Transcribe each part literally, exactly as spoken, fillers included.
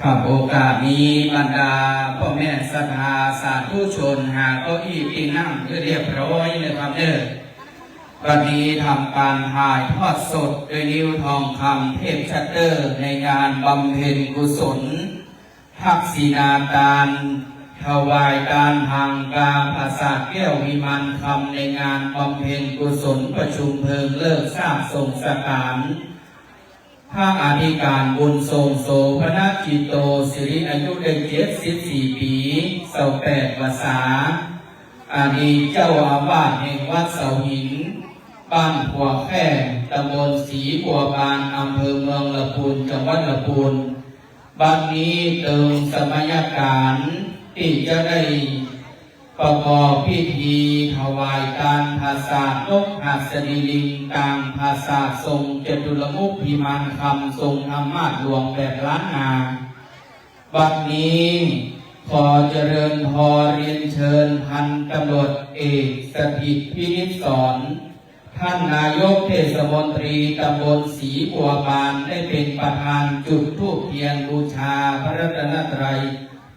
ครับ โอกาสนี้บรรดาป้อแม่ศรัทธาสาธุชนหาเก้าอี้ตี้นั่งหื้อเรียบร้อยนะครับเด้อ บัดนี้ทำก๋านถ่ายทอดสดโดยนิ้วทองคำเทพชัตเตอร์ ในงานบำเพ็ญกุศล ทักษิณาตาน ถวายตานหางกาผาสาทแก้ววิมานคำ ในงานบำเพ็ญกุศลประชุมเพลิงฤกษ์สร้างทรงสถาน พระอธิการบุญทรงโสภณกิจโต สิริอายุได้เจ็ดสิบสี่ปี๋ ซาวแปดพรรษา อดีตเจ้าอาวาสแห่งวัดเสาหิน บ้านขัวแค่ ตำบลศรีบัวบาน อำเภอเมืองละปูน จังหวัดละปูน บัดนี้เติงสมัยก๋านตี้จะได้ ประกอบพิธีถวายตานผาสาทนกหัสดีลิง ตางผาสาททรงจตุรมุขพิมานคำ ทรงธรรมาสน์หลวงแบบล้านนา บัดนี้ขอเจริญพรเรียนเชิญพันตำรวจเอกสถิตพินิจสอน ท่านนายกเทศมนตรีตำบลศรีบัวบาน ได้เป็นประธานจุดธูปเทียนบูชาพระรัตนตรัย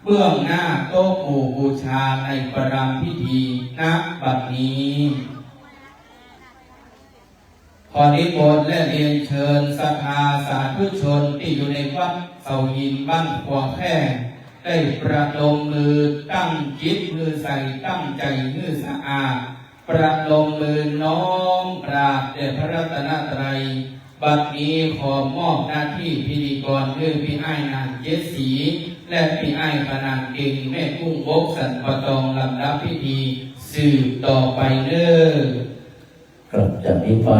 เบื้องหน้าโต๊ะหมู่บูชาในประรำพิธี ณ บัดนี้ ขอนิมนต์และเรียนเชิญศรัทธาสาธุชนตี้อยู่ในวัดเสาหิน บ้านขัวแค่ ได้ประนมมือตั้งจิตหื้อใส ตั้งใจ๋หื้อสะอาด ประนมมือน้อมกราบแด่พระรัตนตรัย บัดนี้ขอมอบหน้าตี้พิธีกรหื้อปี้อ้ายนางเจ็ดสี และปี้อ้ายขนานเก่ง แม่กุ้งบก สันปะตอง ลำดับพิธีสืบต่อไปเน้อ ครับ จากนี้ไป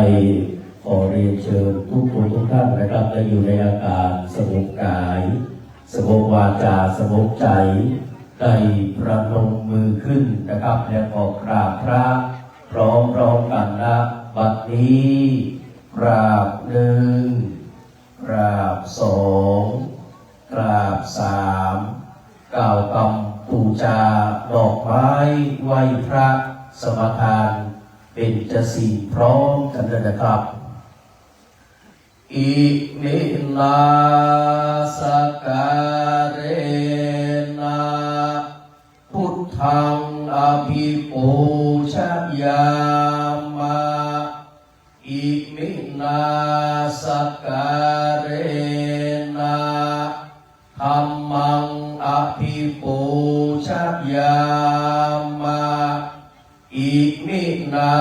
ขอเรียนเชิญทุกคนทุกท่านนะครับ ได้อยู่ในอาการสงบกาย สงบวาจา สงบใจ๋ ได้ประนมมือขึ้นนะครับ แล้วก็กราบพระพร้อมๆ กั๋นนะ บัดนี้ กราบหนึ่ง กราบสอง กราบสาม กล่าวกำปู๋จา ดอกไม้ไหว้พระ สมาทานเบญจศีลพร้อมกั๋นเลยนะครับ อิมินา สกาเรนะ พุทธัง อภิปูชยามะ อิมินา สกาเรนะ ธัมมัง อภิปูชยามะ อิมินา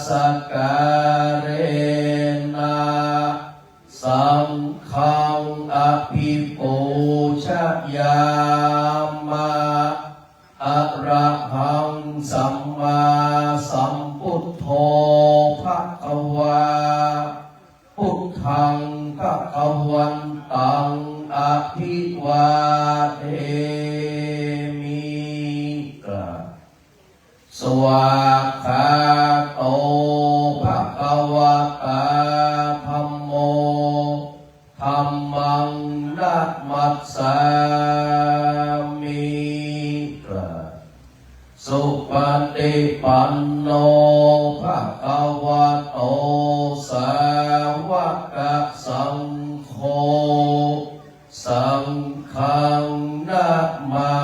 สกาเรนะ สังฆัง อภิปูชยามะ อะระหัง สัมมาสัมพุทโธ ภะคะวา พุทธัง ภะคะวันตัง อะภิวาเทมิ กราบ สวากขาโต ภะคะวะตา ธัมโม ธัมมัง นะมัสสามิ กราบ สุปะฏิปันโน ภะคะวะโต สาวะกะสังโฆ สังฆัง นะมา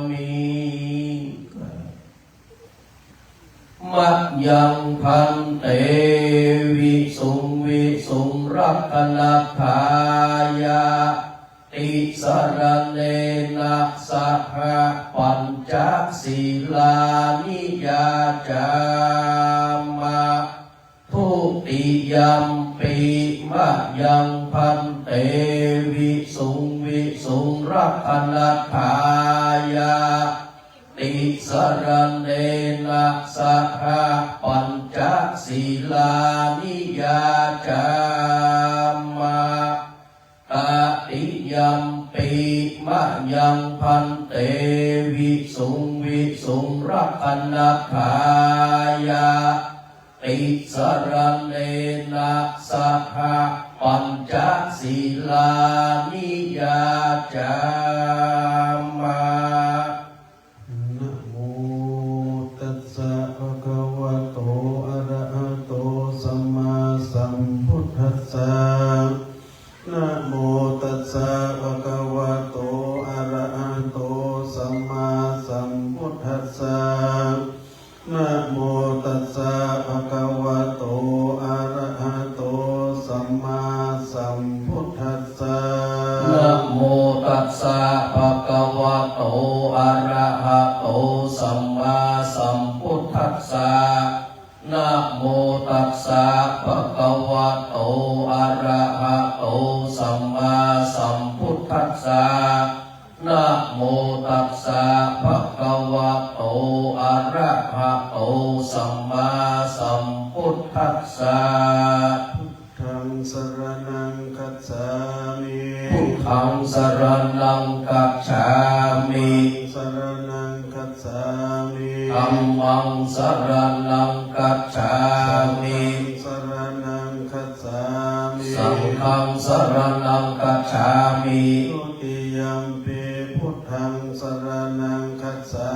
มิ มะยัง ภันเต วิสุง วิสุง รักขณัตถายะ ติสะระเณนะ สะหะ ปัญจะ สีลานิ ยาจามะ ทุติยัมปิ มะยัง ภันเต วิสุง วิสุง รักขณัตถายะ ติสะระเณนะ สะหะ ปัญจะ สีลานิ ยาจามะ ตะติยัมปิ มะยัง ภันเต วิสุง วิสุง รักขณัตถายะ ติสะระเณนะ สะหะ ปัญจะ สีลานิ ยาจามะ นะโมตัสสะ ภะคะวะโต อะระหะโต สัมมาสัมพุทธัสสะ นะโมตัสสะ ภะคะ สัมพุทธัสสะ นะโมตัสสะ ภะคะวะโต อะระหะโต สัมมาสัมพุทธัสสะ นะโมตัสสะ ภะคะวะโต อะระหะโต สัมมาสัมพุทธัสสะ นะโมตัสสะ ภะคะวะโต อะระหะโต สัมมาสัมพุทธัสสะ นะโมตัสสะ ภะคะวะโต อะระหะโต สัมมาสัมพุทธัสสะ พุทธัง สะระณัง คัจฉามิ พุทธัง สะระณัง คัจฉามิ ธัมมัง สะระณัง คัจฉามิ ธัมมัง สะระณัง คัจฉามิ สังฆัง สะระณัง คัจฉามิ สังฆัง สะระณัง คัจฉามิ ทุติยัมปิ พุทธัง สะระณัง คัจฉา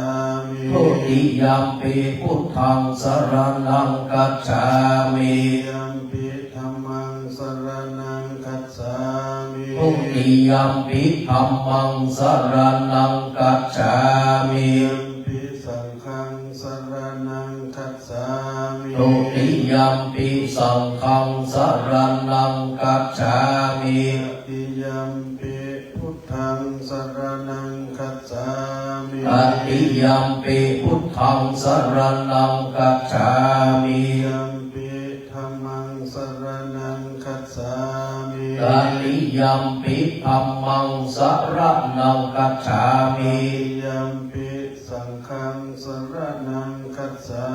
มิ ทุติยัมปิ พุทธัง สะระณัง คัจฉามิ ยัมปิ ธัมมัง สะระณัง คัจฉามิ ทุติยัมปิ ธัมมัง สะระณัง คัจฉามิ ยัมปิ สังฆัง สะระณัง คัจฉามิ ทุติยัมปิ สังฆัง สะระณัง คัจฉามิ ตติยัมปิ พุทธัง สะระณัง คัจฉามิ ตติยัมปิ พุทธัง สะระณัง คัจฉามิ ยัมปิ ธัมมัง สะระณัง คัจฉามิ ตติยัมปิ ธัมมัง สะระณัง คัจฉามิ ตติยัมปิ สังฆัง สะระณัง คัจฉา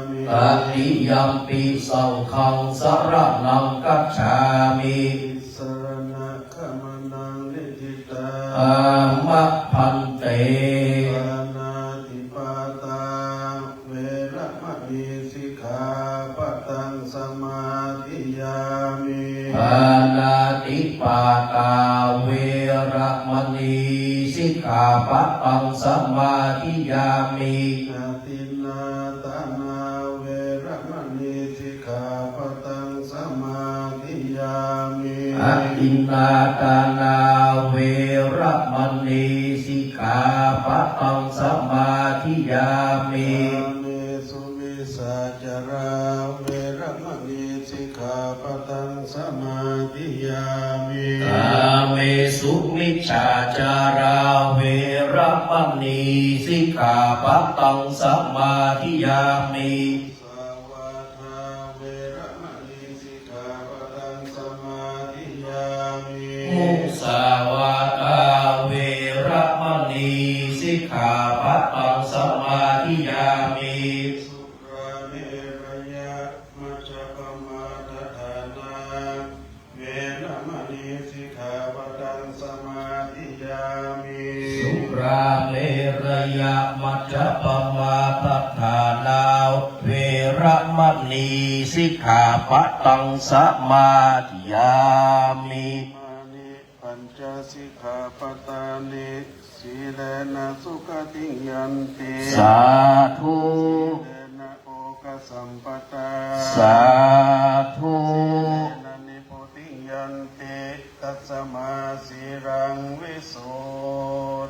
มิ ตติยัมปิ สังฆัง สะระณัง คัจฉามิ ติสะระณะ ขะมะนะ นิฏฐิตัง อามา ภันเต ปาณาติปาตา เวระมะนี สิกขาปะทัง สะมาธิยามิ ปาณาติปาตา เวระมะนี สิกขาปะทัง สะมาธิยามิ อะทินนาทานา เวระมะนี สิกขาปะทัง สะมาธิยามิ อะทินนาทานา เวระมะนี สิกขาปะทัง สะมาธิยามิ กาเมสุมิจฉาจารา เวระมะนี สิกขาปะทัง สะมาธิยามิ กาเมสุมิจฉาจารา เวระมะนี สิกขาปะทัง สะมาธิยามิ มุสาวาทา เวระมะนี สิกขาปะทัง สะมาธิยามิ มุสาวาทา เวระมะนี สิกขาปะทัง สะมาธิยามิ สุราเมรยะ มัจจะปะมาทฐานา เวระมะนี สิกขาปะทัง สะมาธิยามิ สุราเมรยะ มัจจะปะมาทฐานา เวระมะนี สิกขาปะทัง สะมาธิยามิ อิมานิ ปัญจสิกขาปะทานิ สีเลนะ สุขะติง ยันติ สาธุ สีเลนะ โภคะสัมปะทา สาธุ สีเลนะ นิพพุติง ยันติ ตัสสะมา สีลัง วิโส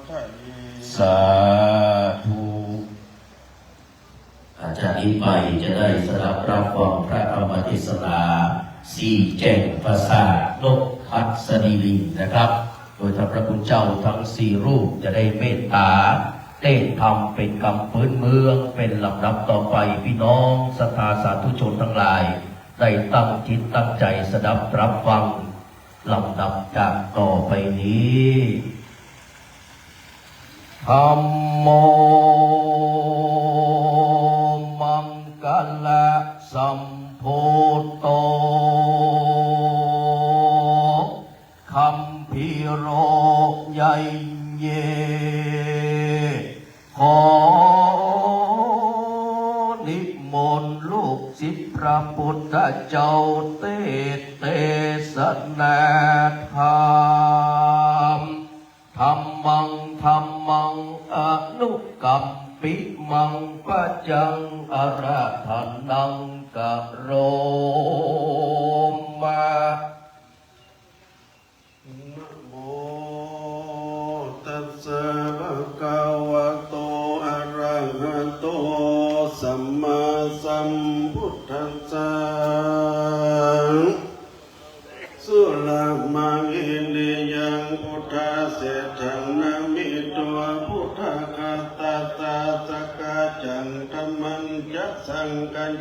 ทะหิ สาธุ อา จากนี้ไปจะได้สดับรับฟังพระธรรมเทศนา สี่แจ่งปราสาทนกหัสดีลิงนะครับ โดยท่านพระคุณเจ้าทั้งสี่รูปจะได้เมตตาเตศน์ธรรมเป็นกำปื๊นเมือง เป็นลำดับต่อไป พี่น้องศรัทธาสาธุชนทั้งหลาย ได้ตั้งจิตตั้งใจสดับรับฟัง ลำดับจากต่อไปนี้ ธัมโม มังคะละสัมพุทโธ คัมภีโร ยะเย ขอนิมนต์ลูกศิษย์พระพุทธเจ้าเตศน์เตสนาธรรม ธัมมัง ธัมมัง อนุกัมปิมัง ปัจจัง อะระทานัง กะโรมะ นะโมตัสสะ ภะคะวะโต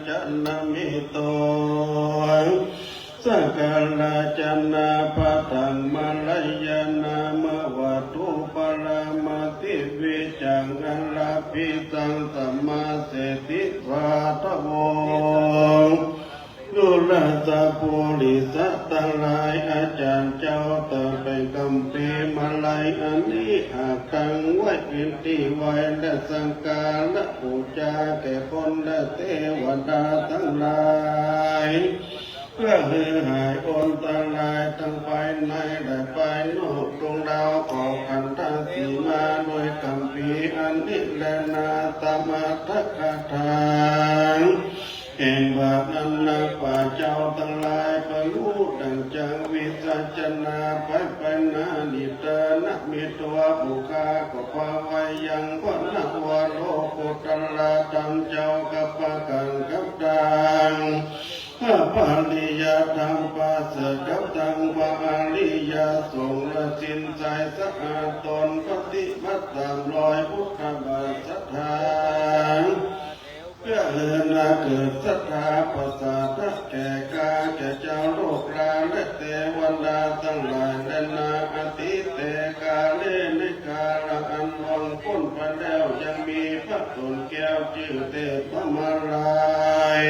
จนะเมโต สะกะราชนะปะตัง มะระยะนะมะวะตุ ปะระมะติวิจัง อะระปิสัง สัมมาเสฏฐิวาทะโว ดูราสะปุริสะตังหลาย อาจ๋ารย์เจ้า เต้าเป๋นกัมภีร์มาลัยอันนี้ อักขังไว้เป๋นตี้ไหว้และสักการะปู๋จาแก่คนและเตวดาตังหลาย เปื้อหื้อหายอันตรายตังภายในและภายนอก จงราวขอบขันธสีมาด้วยกัมภีร์อันนี้แลนา สะมัตถะคาถา แห่งบาทนั้นนักปราชญ์เจ้าตังหลาย เปื้อฮู้ดั่งจัง วิสัชนา ไปไปนา นิทานะ มีตั๊วปุคคา ก็ภาไว้ยัง พระนวโรกุตตะธรรมเจ้า กับประก๋านกับตัง พระปริยัติธรรมประเสริฐกับตัง พระอริยสงฆ์และศีลใสสะอาดต๋น ปฏิบัติต๋ามรอยพุทธบาทศรัทธา เปื้อหื้อนาเกิดศรัทธาประสาทะแก่ข้า แก่เจ้าโลกาและเตวดาตังหลายแลนา อตีเตกาเล ในกาละอันล่วงป๊นไปแล้ว ยังมีพระต๋นแก้วจื้อเตพมาลัย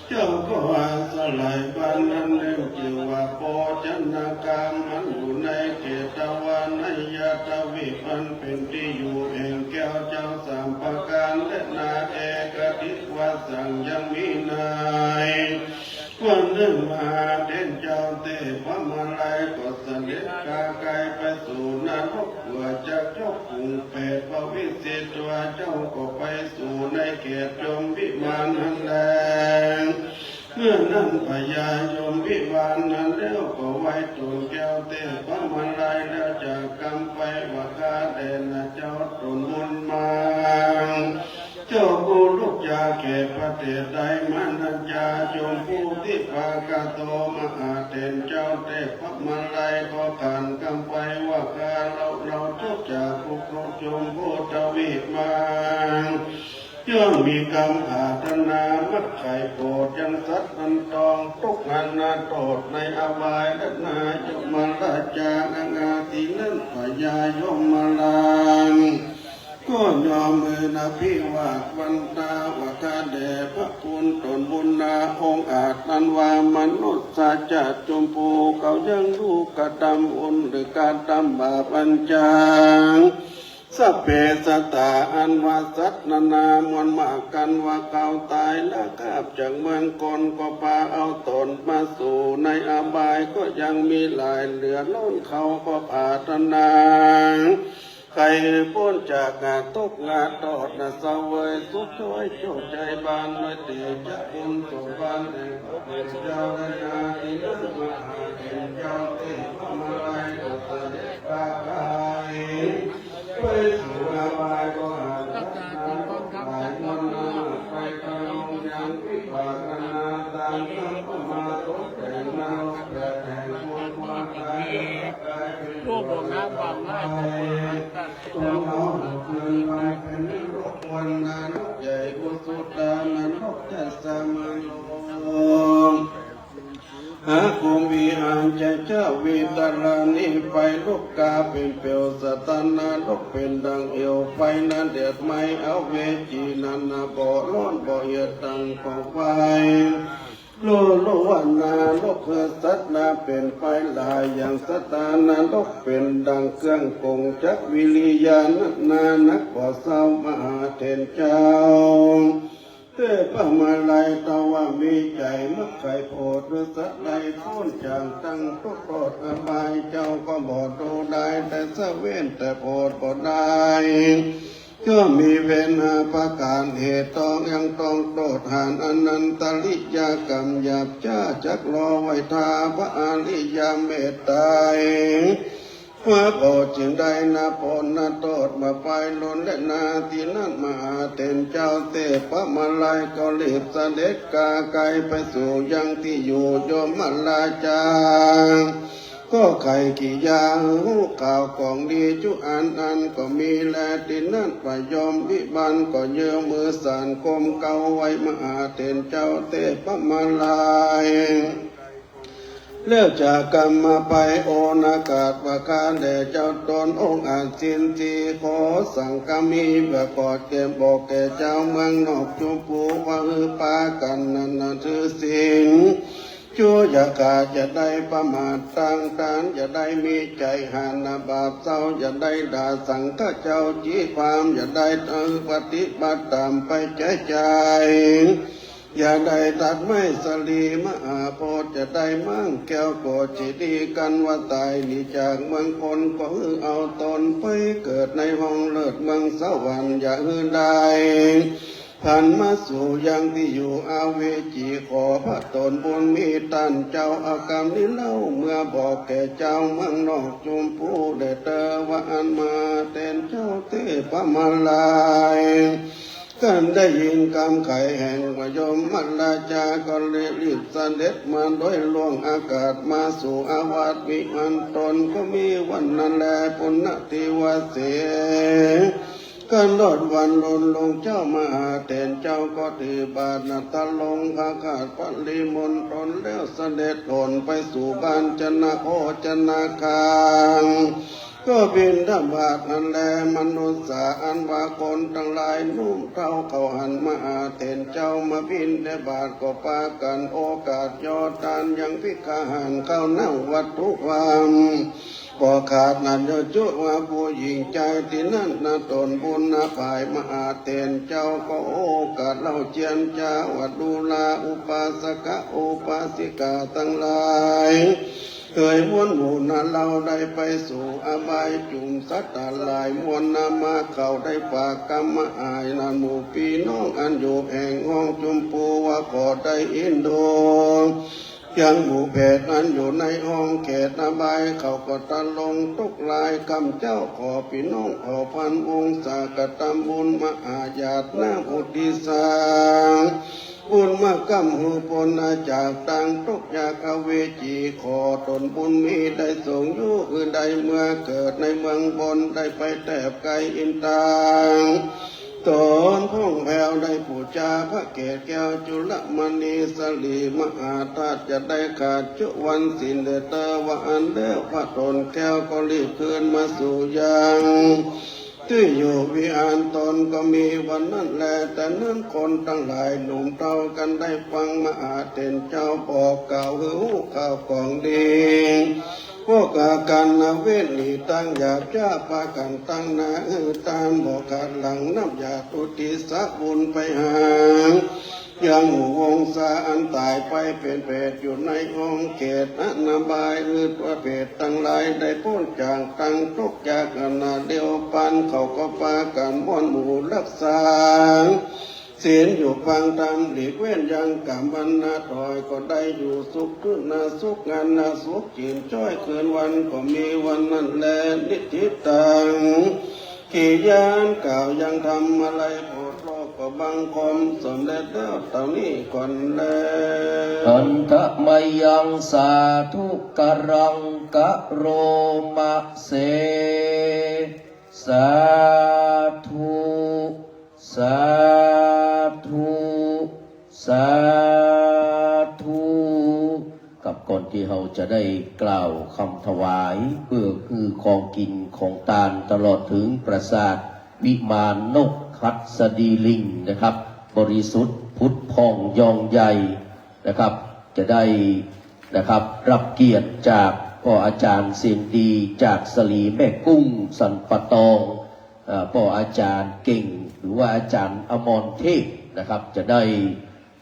เจ้าก็อาศัยบ้านนั้นเรียกจื้อว่าโภชนากาม อันอยู่ในเขตทวารนายทวีป อันเป๋นตี้อยู่แห่งแก้วเจ้าสามประก๋านแลนา เอกทิวาสัง ยังมีในวันนึ่ง มหาเถรเจ้าเตพมาลัยก็เสด็จก้าวไกลไปสู่นรก เปื้อจักยกฝูงเปรต พระวิสิตวาเจ้าก็ไปสู่ในเขตยมวิมานนั้นแล เมื่อนั้นพญายมวิมานนั้นแล้วก็ไหว้ต๋นแก้วเตพมาลัยแล้วจากกำไปว่า ข้าแต่นะเจ้าต๋นบุญมา เจ้าผู้ลุกจากเขตประเทศใดมานั้นจา ชมพูทิพากาโต มหาเถรเจ้าเตพมาลัยก็ขานกำไปว่า ข้าเฮา เฮาลุกจากภูเขาชมพูทวีปมา ย่อมมีกำปรารถนามักใค่โผดยังสัตว์อันต้องตุ๊กข์นานาโต้ษในอบายและนายมราชา ณ ตี้นั้นพญายมราชก็ยกมืออภิวาทวันตาว่า ข้าแต่พระคุณต๋นบุญนาองค์อาจ อันว่ามนุษย์ชาติชมพูเขายังฮู้กระตำบุญหรือกระตำบาปอันจัง สัพเพสัตตา อันว่าสัตว์นานามวลมาก กันว่าเขาต๋ายละคาบจากเมืองคน ก็ปาเอาต๋นมาสู่ในอบาย ก็ยังมีหลายเหลือล้น เขาก็ปรารถนาใค่ป๊นจากอาทุกข์อาโต้ษ เสวยสุขโดยโชคชัยบาน ด้วยเตชะบุญสมบัติแห่งพระเถรเจ้าและนารีนั้น มหาเถรเจ้าเตพมาลัยก็เสด็จก้าวไกล ไปสู่อบายก็หาสัตว์นรกหลายมวลมาก ไปตะลงยังวิบากนานา ตามกรรมประมาทตกแต่งนรกแปดแห่ง ควรความต๋ายกลับกายเป็นเปรต ต้องเอาหกเดือนวันเพ็ญนรกควร นรกใหญ่อุสุตานรก จัสสะมะโน หากุมพีอาจะเจ้าวิตารานิ ไฟลุกกาเป๋นเปลว สัตว์นรกเป๋นดั่งเหวไฟ นาเดือดไหม้อเวจีนานา บ่อร้อนบ่อเอือดดั่งกองไฟ ฮู้ฮู้ว่านรกคือสัตว์นาเป๋นไฟหลายอย่าง สัตว์นรกเป๋นดั่งเครื่องกงจักร วิริยานานานักบ่เศร้า มหาเถรเจ้า เตพมาลัย เต้าว่ามีใจ๋มักใค่โผด หรือสัตว์ใดป๊นจากตั้งทุกข์โต้ษอบาย เจ้าก็บ่ดูได้ แต่เสวยแต่โผดบ่ได้ ก็มีเวรห้าประก๋าน เหตุต้องยังต้องโต้ษ หานอนันตริยกรรมหยาบจ๊า จักรอไหว้ถ้าพระอริยเมตไตร ว่าบ่จึงได้นาป๊นนาโต้ษมาไปล้น และนาตี้นั้นมหาเถรเจ้าเตพมาลัยก็รีบเสด็จก้าวไกลไปสู่ยังตี้อยู่ยมราชา ณ ก็ใค่กิริยาหื้อฮู้ข่าวของดีจุอันอันก็มีแล ตี้นั้นพญมวิมานก็ยื้อมือสานก้มเก้าไหว้มหาเถรเจ้าเตปะมาลัย แล้วจากกำมาไปโอณากาสว่า ข้าแต่เจ้าต๋นองค์อาจสินสี ขอสังฆามีแบบขอเก็บบอกแก่เจ้าเมืองนอกจุมพู ว่าหื้อปากั๋นนั้นนะถือศีล จุอย่าขาดอย่าได้ประมาท ตั้งตานอย่าได้มีใจ๋หานะบาปเศร้า อย่าได้ด่าสังฆะเจ้า จี๊ความอย่าได้ เออ ปฏิบัติต๋ามไปใจ๋ใจ๋ อย่าได้ตัดไม้สะหลีมหาโพธิ์ อย่าได้หมากแก้วโกศเจดีย์ กันว่าต๋ายหนีจากเมืองคน ก็หื้อเอาต๋นไปเกิดในห้องเลิศเมืองสวรรค์ อย่าหื้อได้ ผันมาสู่ยังตี้อยู่อเวจี ขอพระต๋นบุญมีต้านเจ้า เอากำนี้เล่าเมื่อบอกแก่เจ้าเมืองนอกจุมพูแลเตอ ว่าอั้นมหาเถรเจ้าเตปะมาลัย ครั้นได้ยินกำไขแห่งพญมราชา ก็เลยรีบเสด็จมาโดยล่วงอากาศ มาสู่อาวาสวิมานต๋น ก็มีวันนั้นแล ปุณณเทวเส ครั้นฮอดวันลุนลงเจ้ามหาเถรเจ้าก็ถือบาตรนะทรงพระคาถปริมณฑลแล้วเสด็จโหนไปสู่บ้านจนะโอจนะคาม ก็บิณฑบาตนั้นแล มนุษย์สาอันว่าคนตังหลายหนุ่มเฒ่าเขาหันมหาเถรเจ้ามาบิณฑบาตก็ปากั๋นโอกาสยอตานยังภิกขาหารเข้านั่งวัตถุวัง ปอขาดนั้นยอจุว่าผู้หญิงใจ๋ตี้นั้นนะต๋นบุญนะผายมหาเถรเจ้าก็โอกาสเล่าเจียรจาว่าดูราอุปาสกะอุปาสิกาตังหลาย เกยมวลหมู่นั้นเฮาได้ไปสู่อบายจุมสัตว์ตังหลายมวลนามาเขาได้ฝากกำมาอายนั้นหมู่ปี้น้องอันอยู่แห่งห้องจุมพูว่าขอได้อินดู ยังหมู่เปรตอันอยู่ในห้องเขตอบาย เขาก็ตะลงทุกข์หลาย กำเจ้าขอปี้น้องเผ่าพันธุ์วงศากระตำบุญมหาญาตินาอุทิศา บุญมากำหื้อป๊นจากตางทุกข์ยากอเวจี ขอต๋นบุญมีได้ทรงอยู่ คือได้เมื่อเกิดในเมืองบน ได้ไปแทบไกลอินตัง ต๋นพ่องแผ้วได้ปู๋จาพระเกศแก้วจุลมณีสลีมหาธาตุ จะได้ขาดจุวันศีลเดเตอว่าอั้นแล้ว พระต๋นแก้วก็รีบคืนมาสู่ยังตี้อยู่วิหารต๋น ก็มีวันนั้นแล แต่นั้นคนตังหลายหนุ่มเฒ่ากันได้ฟังมหาเถรเจ้าบอกกล่าวหื้อฮู้ข่าวของดี พวกอากัณเวทหนีตางหยาบจ๊าปากั๋นตั้งหน้าหื้อตานบ่ขาดหลังนับญาติอุทิศบุญไปหา ยังหมู่วงศาอันต๋ายไปเป๋นเปรตอยู่ในห้องเขตอนอบาย หื้อตัวเปรตตังหลายได้ป๊นจากตางทุกข์ยากขณะเดียวปัน เขาก็ปากั๋นม่วนหมู่ฮักษา ศีลอยู่ฟังธรรมหลีกเว้นยังก๋ามอันนาถอย ก็ได้อยู่สุข คือนาสุข งานนาสุข จิ่นจ้อยคืนวันก็มีวันนั้นแล นิทธิตัง กิริยาอันกล่าวยังธรรมมาลัยโผดโลกก็บังคมสำเร็จแล้วเต้านี้ก่อนแล Handa mayaṃ sādhukaram karomase. สาธุ สาธุ สาธุ ครับ ก่อนตี้เฮาจะได้กล่าวกำถวาย เปื้อคือของกิ๋นของตานตลอดเถิงปราสาทวิมานนกหัสดีลิงนะครับ บริสุทธิ์ผุดผ่องยองใหญ่นะครับ จะได้นะครับ รับเกียรติจากป้ออาจ๋ารย์เสียงดีจากสลีแม่กุ้งสันป่าตอง เอ่อ ป้ออาจ๋ารย์เก่ง หรือว่าอาจ๋ารย์อมรเทพนะครับ จะได้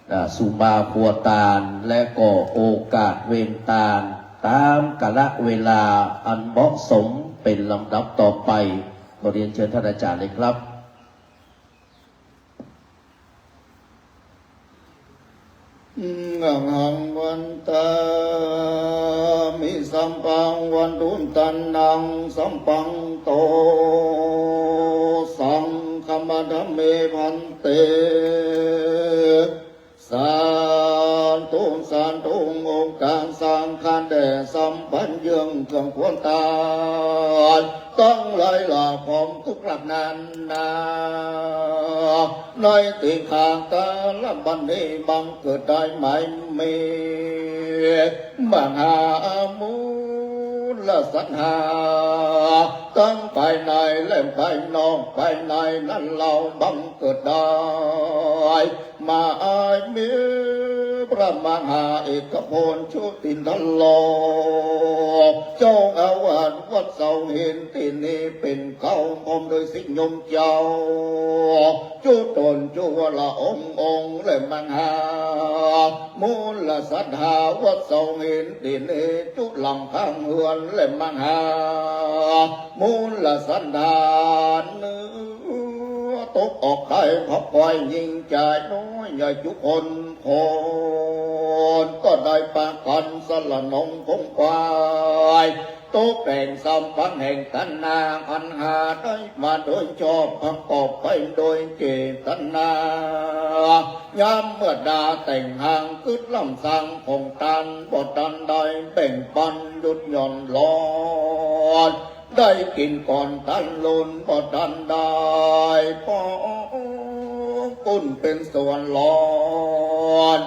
เอ่อ สุมาภัวตาน และก็โอกาสเวนตาน ต๋ามกาละเวลาอันเหมาะสมเป๋นลำดับต่อไป ขอเรียนเชิญท่านอาจ๋ารย์เลยครับ Ahaṃ vandāmi sabbaṃ vandutaṃ naṃ sabbaṃ to saṅghamana me bhante. Sādhu สาธุองค์การสังฆาแด่สัมพันธ์เยื่องเครื่องควรตานตังหลายหล่าพร้อมกู้หลักนั้นนา ในตี้ข้าแต่ละบัดนี้บังเกิดได้หมายมี มหามูลศรัทธา ตังภายในและภายนอก ภายในนั้นเฮาบังเกิดได้ หมายมีพระมหาเอกพลโชตินทโล เจ้าอาวาสวัดเสาหินตี้นี้เป๋นเก๊า พร้อมโดยสิทธิโยมเจ้า จุ๊ต๋นจุ๊วละองค์องค์ และมหามูลศรัทธาวัดเสาหินตี้นี้ จุ๊หลังคาเฮือนและมหามูลศรัทธา เนื้อตกออกได้พบปอยยิ่งใหญ่น้อยใหญ่จุ๊คนคน ก็ได้ปากั๋นสละนองคงควาย ตกแต่งสามปังแห่งตันนา อันหาได้มาโดยชอบประกอบไปโดยเจตนา ยามเมื่อดาแต่งหางกึ๊ดล้ำสังของตัน บ่ตันได้แบ่งปันหยุดหย่อนหลอน ได้กิ๋นก่อนตันลุน บ่ตันได้ปองปุ้นเป๋นส่วนหลอน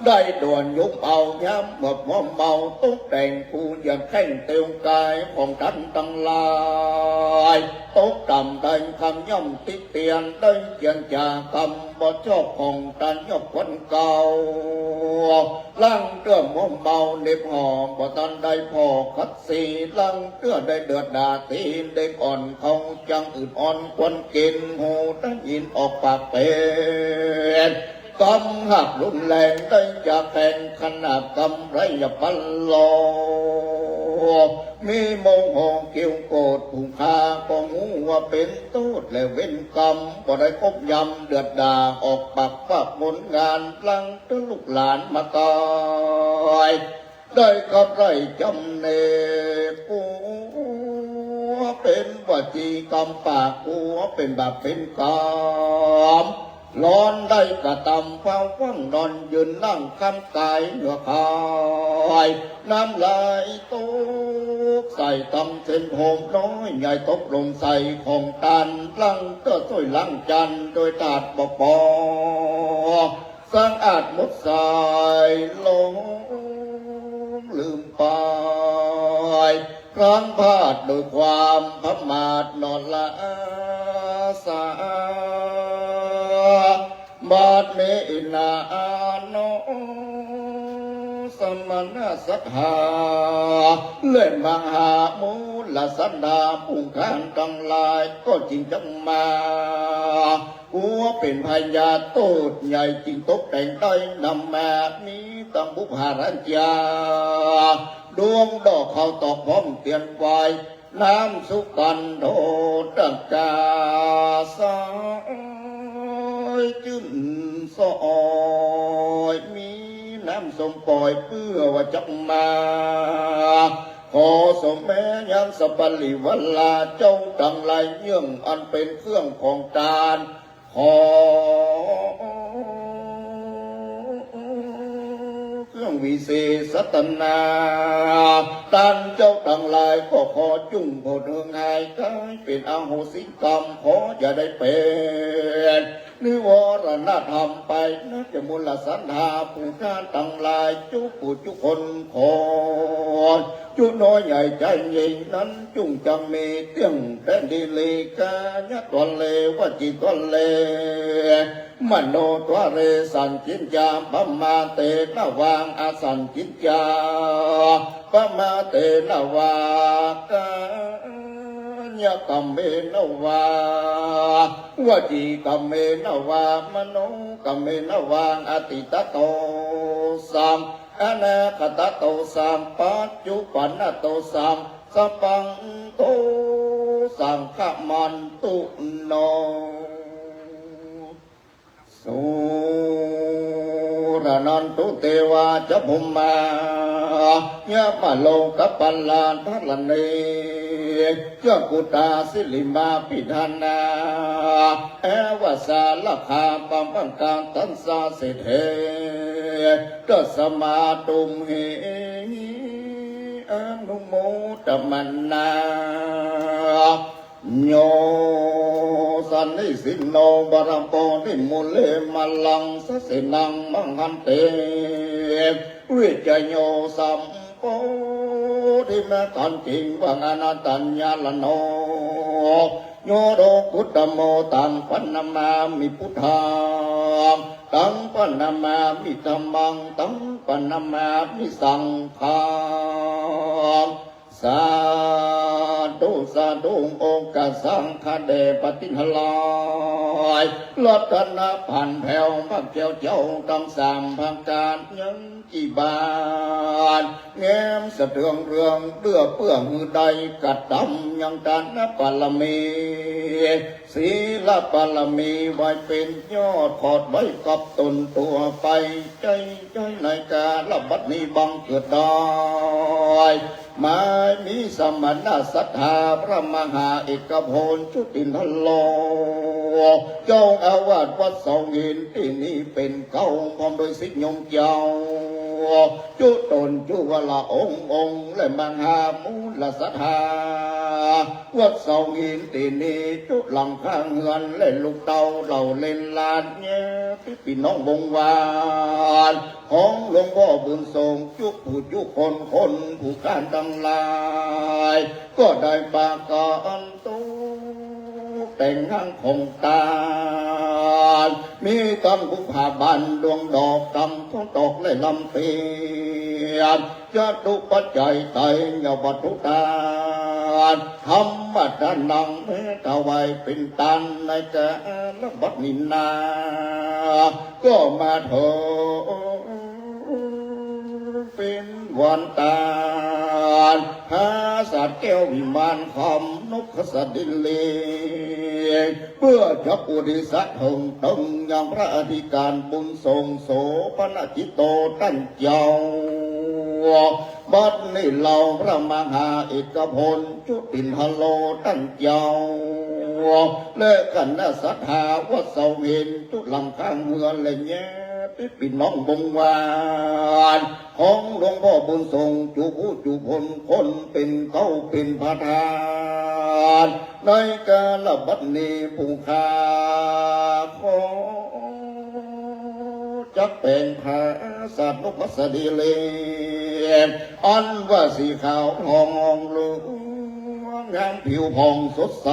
ได้ด่วนยุบเอายามเมื่อมัวเมา ตกแต่งผู้เหยียบแข้งเตียวกายของตันตังหลาย ตกต่ำได้กำย่ำติเตียน ได้เจียนจากรรมบ่ชอบของตันยอบคนเก่า ลังเตื้อมัวเมาเหน็บหอบ บ่ตันได้ผ่อขัดสี ลังเตื้อได้เดือดดาตี เด็กอ่อนเขาจังอืดอ่อนควรกิ๋น หูได้ยินออกปากเป๋น กำหักรุนแรงได้จากแข่งขนาดกำไรอย่าปันโล มีโมโหเกี่ยวโกรธผู้ฆ่าก็ฮู้ว่าเป๋นโต้ษและเวรกรรม บ่ได้คบยำเดือดด่าออกปากว่าผลงาน ลังเตื้อลูกหลานมาตาย ได้กับได้จำเนก กูเป๋นวจีกรรมปาก กูเป๋นบาปเป๋นกรรม หลอนได้กระตำเฝ้าฟังนอนยืนนั่งคำกายเหนือคาย น้ำลายตกใส่ตำเส้นผมน้อยใหญ่ตกลงใส่ของตัน ลังเตื้อถ้วยล้างจานโดยถาดบ่ปอ สะอาดหมดสายลงลืมไป พลั้งพลาดโดยความประมาทหนอละสา บาดนี้นาน้อสมณศรัทธา และมหามูลศรัทธาผู้ข้าตังหลายก็จึงจักมา หัวเป๋นพญาโต้ษใหญ่จึงตกแต่งได้นำมา มีตังบุปผารัญญา ดวงดอกข้าวตอกพร้อมเตียนไว้ น้ำสุกันโทตกาสอยจื้นสอย มีน้ำส้มป่อยเปื้อว่าจักมา ขอสมแม้ยังสปริวลาเจ้าตังหลายเยื่องอันเป๋นเครื่องของตาน ขอเครื่องวิเศษตนา ตันเจ้าตังหลายก็ขอจุ่งโผดเฮืองหายกายเป๋นอโหสิกรรม ขออย่าได้เป๋นนิวรณธรรมไปนะเจ้ามูลศรัทธาผู้ข้าตังหลาย จุผู้จุคนขอ จุน้อยใหญ่ใจ๋ยิ่งนั้นจุ่งจักมีเตี้ยงแต๊ดีหลี กายะตวะเล วจีตวะเล มโนตวะเล สันจิญญา ปะมาเตนะวัง อสันจิญญา ปะมาเตนะวา กายะกัมเมนะวา วจีกัมเมนะวา มโนกัมเมนะวัง อตีตะโตสัง อนาคตะโตสัง ปัจจุปันนะโตสัง สัพพังโตสัง ขะมันตุโน สุระนันตุเตวาจะพรหมา ยะมะโลกะปัลลาธะระเน ยะกุตาสิริมาปิธานา เอวะสาละคาปะมังกาตัสสะเสเท ตัสมาตุมเห อนุโมทมัณณา โย สะนิสินโน บาลโป นิมูเล มาลัง สะเสนัง มหันเต วิจโย สัมโพธิ แม้ตันจริงว่าอนัตตัญญาลโน โย โลกุตโม ตัง ปะนะมามิ พุทธัง ตัง ปะนะมามิ ธัมมัง ตัง ปะนะมามิ สังฆัง สาธุ สาธุ องค์กษัตริย์ข้าแด่พระตินทราย รัตนพันธ์แผ้ว พระแก้วเจ้าตังสามประก๋าน ยังกี่บาน แง้มสะเทืองเรือง เตื้อเปื้อหื้อได้กระตำยังทานบารมี ศีลบารมีไว้เป๋นยอด ขอดไว้กับตนตั๋วไป ใจ้ ใจ้ ในกาลบัดนี้บังเกิดได้ หมายมีสมณะศรัทธา พระมหาเอกพลจุตินทโล เจ้าอาวาสวัดเสาหินตี้นี้เป๋นเก๊า พร้อมโดยศิษย์โยมเจ้า จุตนจุวละองค์องค์ และมหามูลศรัทธา วัดเสาหินตี้นี้ จุหลังคาเฮือน และลูกเต้าเหล่าเหลนหลาน แง่ปิ๊กปี้น้องวงศ์วาน ของหลวงพ่อบุญส่ง จุผู้จุคน คนผู้ข้านตังหลาย ก็ได้ปากั๋นตกแต่งห้างของตาน มีตังบุปผาบาน ดวงดอก กำทองตอก และลำเตียน จตุปัจจัยไตรยวัตถุตาน ธรรมทานัง แม้ถวายเป๋นตาน ในกาลบัดนี้นา ก็มาเถิงเป๋นวันตาน ผาสาทแก้ววิมานคำ นกหัสดินลิง เปื้อจะอุทิศเถิงเติง ยังพระอธิการบุญส่ง โสภณจิตโต ต้านเจ้า บัดนี้เฮาพระมหาเอกพลจุตินทโล ต้านเจ้า และคณะศรัทธาวัดเสาหิน จุหลังคาเฮือน และแง่ปิ๊กปี้น้องวงศ์วาน ของหลวงพ่อบุญส่ง จุผู้จุคน คนเป๋นเก๊าเป๋นประธาน ในกาลบัดนี้ ผู้ข้าขอจักแป๋งผาสาทนกหัสดินลิง อันว่าสีขาวทองเหลือง งามผิวผ่องสดใส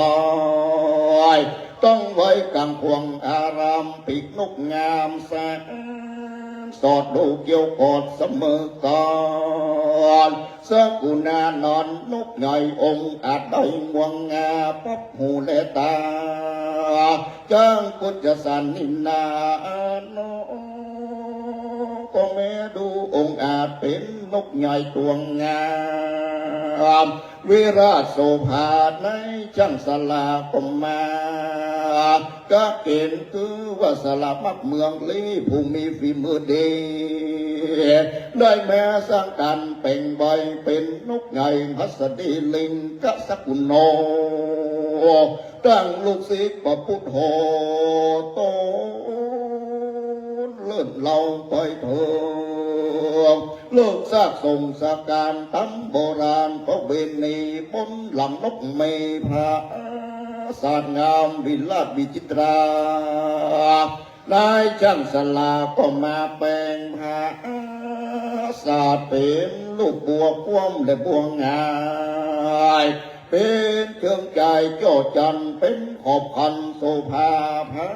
ตั้งไว้ก๋างขวางอาราม ปีกนกงามแสน สอดดูเกี้ยวกอดเสมอกั๋น สกุณานอนนกใหญ่องอาจได้งวงงา ปับหูและต๋า จังกุจสารนินา นกก็แม้ดูองอาจเป๋นนกใหญ่ตั๋วงาม วิราชโสภาในจ้างสลาก็มา กะเก๋ณฑ์คือว่าสลามักเมืองลี้ ผู้มีฝีมือดี ได้มาสร้างก๋านแป๋งใบเป๋นนกใหญ่หัสดินลิงกะสกุณโณ ตั้งลูกศิษย์พระพุทโธ ตนเลิศเลาไปเถิง เลิกซากส่งสการต๋ามโบราณประเวณี บนหลังนกมีผาสาทงามวิลาศวิจิตรา นายจ้างสลาก็มาแป๋งผาสาทเป๋นลูกบัวคว่ำและบัวหงาย เป๋นเชิงจ่ายเจ้าจันทร์ เป๋นขอบขันโสภาผา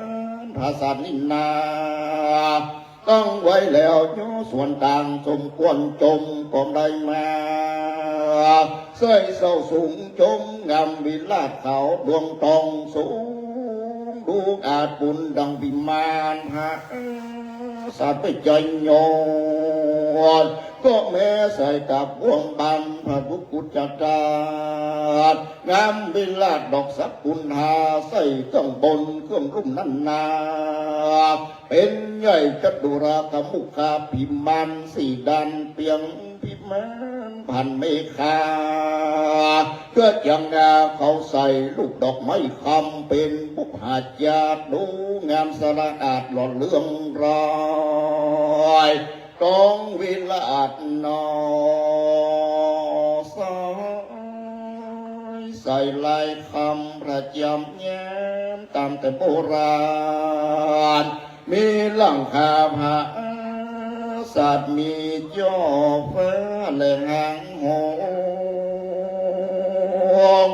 นผาสาทนี้นา ตั้งไว้แล้วย่อส่วนต่าง สมควรจมก็ได้มา ใส่เศร้าสูงจมงามวิลาศขาวดวงตองสูง ดูอาจบุญดังวิมานผาสาทไปใจยอด ก็แม้ใส่กับบ่วงบานพระบุกุจจาต งามวิลาศดอกสกุณฑา ใส่เครื่องบนเครื่องลุ่มนานา เป๋นใหญ่จัตุราคมุขาภิมานสี่ด้าน เปียงภิมานผ่านเมฆา เกื้อจังงาเขาใส่ลูกดอกไม้คำ เป๋นบุปผาจาตุ ดูงามสะอาดหล่อเลื่องรอย ต๋องวิราชหนอ สายใสลายคำประจ๋ำแย้มต๋ามแต่โบราณ มีหลังคาผาสาท มีจ้อฟ้าและหางหง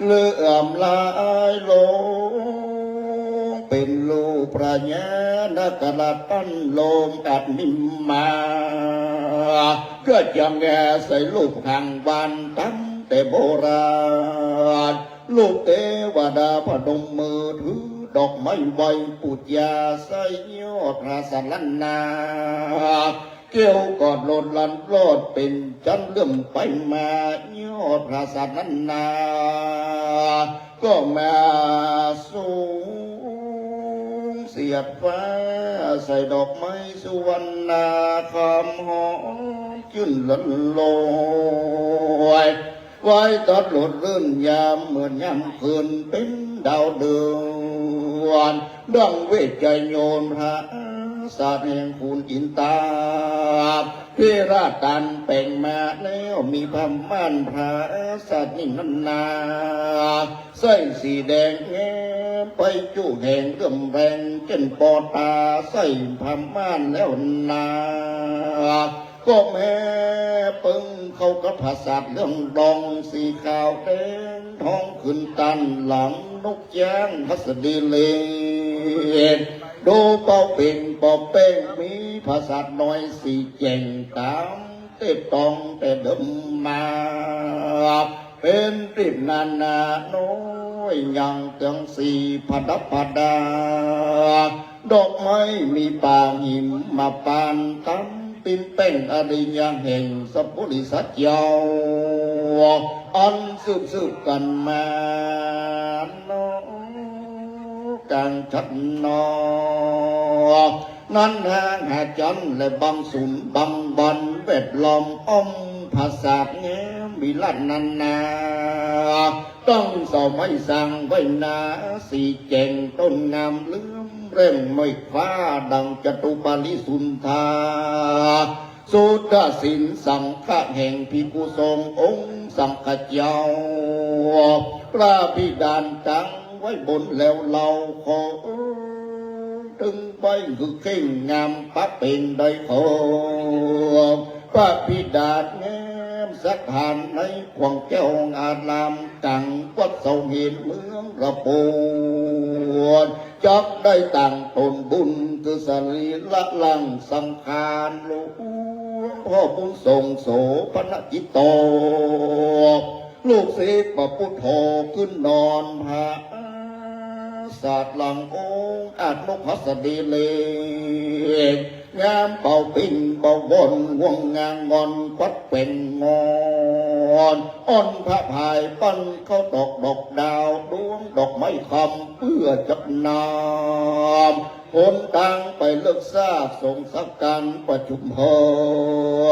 เหลือมลายลง เป๋นรูปพญานาคราช อันโลมอันนิมมา ก็จะแงใส่รูปข้างบ้านต๋ามแต่โบราณ รูปเตวดาพนมมือถือดอกไม้ไหว้ปู๋จา ใส่ยอดพระสารานา เกี้ยวกอดโลดหลั่นโปรดเป๋นจันทร์เหลื่อมไปมา ยอดพระสารานา ก็มาสูงเสียดฟ้า ใส่ดอกไม้สุวรรณา คำหอมจื้นละลอย ไหว้ตัดโลดรื่นยามเหมือนยามคืนเป๋นดาวเดือน ดังเวชชัยโยนพระสาทแห่งขุนอินตา เทราตานแป๋งมาแล้ว มีผ้าม่านพระสาทนี้นั้นนา ใส่สีแดงแง้มไปจุแห่งเลื่อมแรง เจ้นปอตาใส่ผ้าม่านแล้วนา ก็แม้เปิ้งเข้ากับพระสาทเหลืองดอง สีขาวแดงทองขึ้นตันหลังนก จ้างหัสดีลิง ดูเป่าเป่งปอแป้ง มีพระสาทน้อยสีแจ่งต๋ามเต๊ตองแต่เดิมมา เป๋นตรีบนานาน้อย ยังเติงสีประดับประดา ดอกไม้มีป่าหิมมาปานต๋าม ปิ้นแป้งอริยะแห่งสัพพุริสเจ้า อันสืบสืบกั๋นมาเนาะ ก๋างชัดเนาะ นั้นห้างหาจันทร์และบังสุนบังวัน แวดล้อมอ้อมพระสาทแง้มวิราชนานา ตั้งเสาไม้สร้างไว้หนา สีแจ่งต้นงามเหลือมแร่งไม้ฟ้า ดังจตุปาลีสุนทา สุทธศีลสังฆะแห่งภิกขุสงฆ์องค์สังฆเจ้า พระบิดาตั้งไว้บนแล้วเล่า ขอเอิ้นตึงไปคือเข่งงามปะเป่งได้ขอ พระบิดาแง้มสถานในขวางแก้วอาราม กั๋งวัดเสาหินเมืองระโปน จักได้ตั้งตนบุญ คือสรีระร่างสังขารหลวงพ่อบุญส่งโสภณกิจโต ลูกศิษย์พระปุทโธขึ้นนอนพระสาทหลังองค์อาจนกหัสดีลิง งามเป่าปิ่งเป่าบอน ห่วงงางอนควัดแกว่งงอน อ่อนพระพายปั้นเข้าตอกดอกดาว ดวงดอกไม้คำเปื้อจักนำ หนตางไปเลิกซากสงฆ์สักการประชุมเพลิ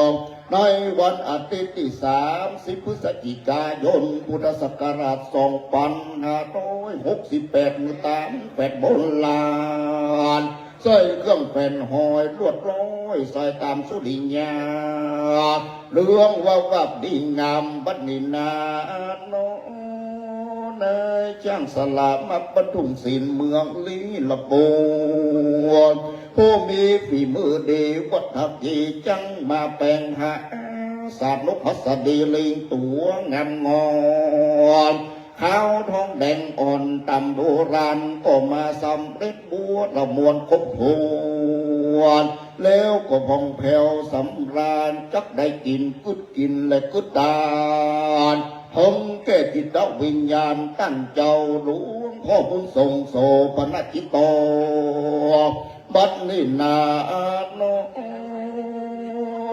ง ในวันอาทิตย์ตี้สามสิบพฤศจิกายน พุทธศักราชสองปันห้าร้อยหกสิบแปด เมื่อต๋ามแปดโบราณ ใส่เครื่องแผ่นหอยลวดลอย สายต๋ามสุริยา เหลืองวาวาบดีงามบัดนี้นาเนาะ นายจ้างสละมาบรรทุมศีลเมืองลีละโปน ผู้มีฝีมือดีวัตถกีจังมาแป๋งพระสาทนกหัสดีลิงตั๋วงามงอน ขาวทองแดงอ่อนต๋ามโบราณ ก็มาสำเร็จบัวละมวลครบถ้วน แล้วก็ผ่องแผ้วสำราญ จักได้กิ๋นกึ๊ดกิ๋นและกึ๊ดตาน เถิงแก่จิตวิญญาณต้านเจ้าหลวงพ่อบุญส่งโสภณกิจโต บัดนี้นาเนาะ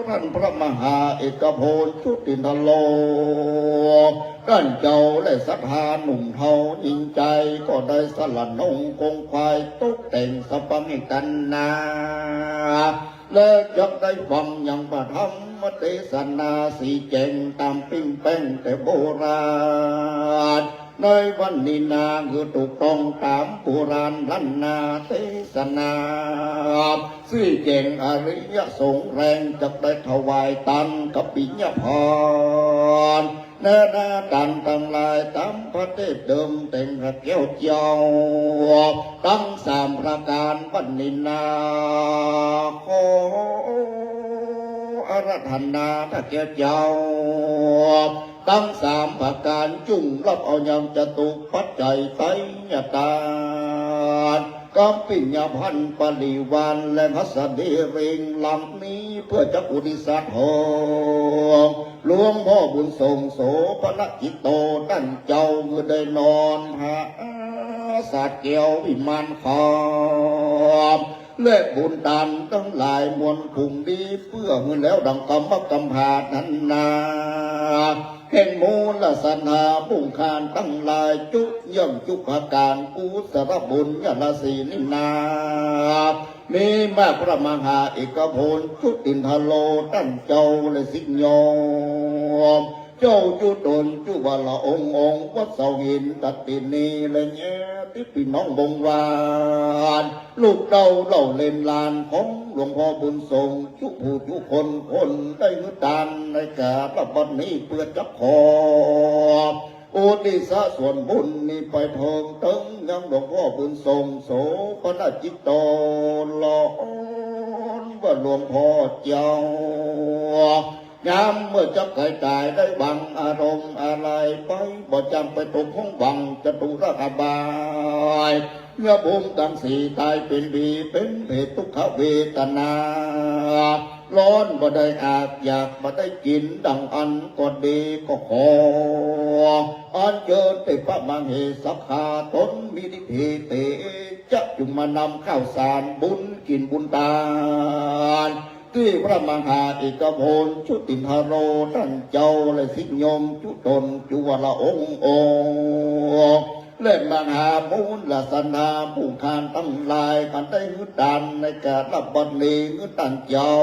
ต้านพระมหาเอกพลจุตินทโล ต้านเจ้าและศรัทธาหนุ่มเฒ่าหญิงใจ๋ ก็ได้สละนงคงควายตกแต่งสะปังให้กั๋นนา และจักได้ฟังยังพระธรรมเตสนาสีแจ่งต๋ามปิ้งแป้งแต่โบราณ ในวันนี้นาหื้อถูกต้องต๋ามโบราณล้านนาเตสนา ซี้แจ๋งอริยสงฆ์แลงจักได้ถวายตานกับปิญญาภาร แน่นาต๋านตังหลายต๋ามพระเทศน์เดิมแต่งพระแก้วเจ้า ตังสามประก๋านวันนี้นา ขออาราธนาพระแก้วเจ้า ตังสามประก๋านจุ่งฮับเอายังจตุปัจจัยไตรยตา กับปิญญาภัณฑ์ปริวารและหัสดีลิงหลังนี้เปื้อจักอุทิศเถิง หลวงพ่อบุญส่งโสภณกิจโตต้านเจ้าหื้อได้นอนผาสาทแก้ววิมานคำ และบุญตานตังหลายมวลผุ่งดีเปื้อหื้อแล้วดังกำมะกำผาดนั้นนา แห่งมูลศรัทธามุ่งคานตังหลายจุย่อมจุประก๋านกุศลบุญญาราศีนี้นา มีมาพระมหาเอกพลจุตินทโลต้านเจ้าและสิทธิโยม เจ้าจุตนจุวรองค์องค์วัดเสาหินตัดตินีและแย่ติพี่น้องวงวาน ลูกเต้าเหล่าเหลนหลานของหลวงพ่อบุญส่งจุผู้จุคนคนได้หื้อตานในกาลบัดนี้เปื้อจักขอ อุทิศส่วนบุญนี้ไปเถิงเถิงยังหลวงพ่อบุญส่งโสภณกิจโตหลอนว่าหลวงพ่อเจ้า ยามเมื่อจักไขต๋ายได้หวังอารมณ์อะไรไป บ่จักไปตกของหวังจตุรกบาย เมื่อภูมิตังสี่ต๋ายเป๋นผีเป๋นเปรตทุกขเวทนา ฮ้อนบ่ได้อาบ อยากบ่ได้กิ๋น ดังอั้นก็ดีก็ขอ อัญเจิญเตพระมเหสักขาต๋นมีฤทธิเตจะจุ่งมานำข้าวสารบุญกิ๋นบุญตาน ตี้พระมหาเอกพลจุตินทโลต้านเจ้าและสิทธิโยมจุตนจุวรองค์องค์ และมหามูลศรัทธาผู้คานตังหลายกันได้หื้อตานในกาลบัดนี้หื้อต้านเจ้า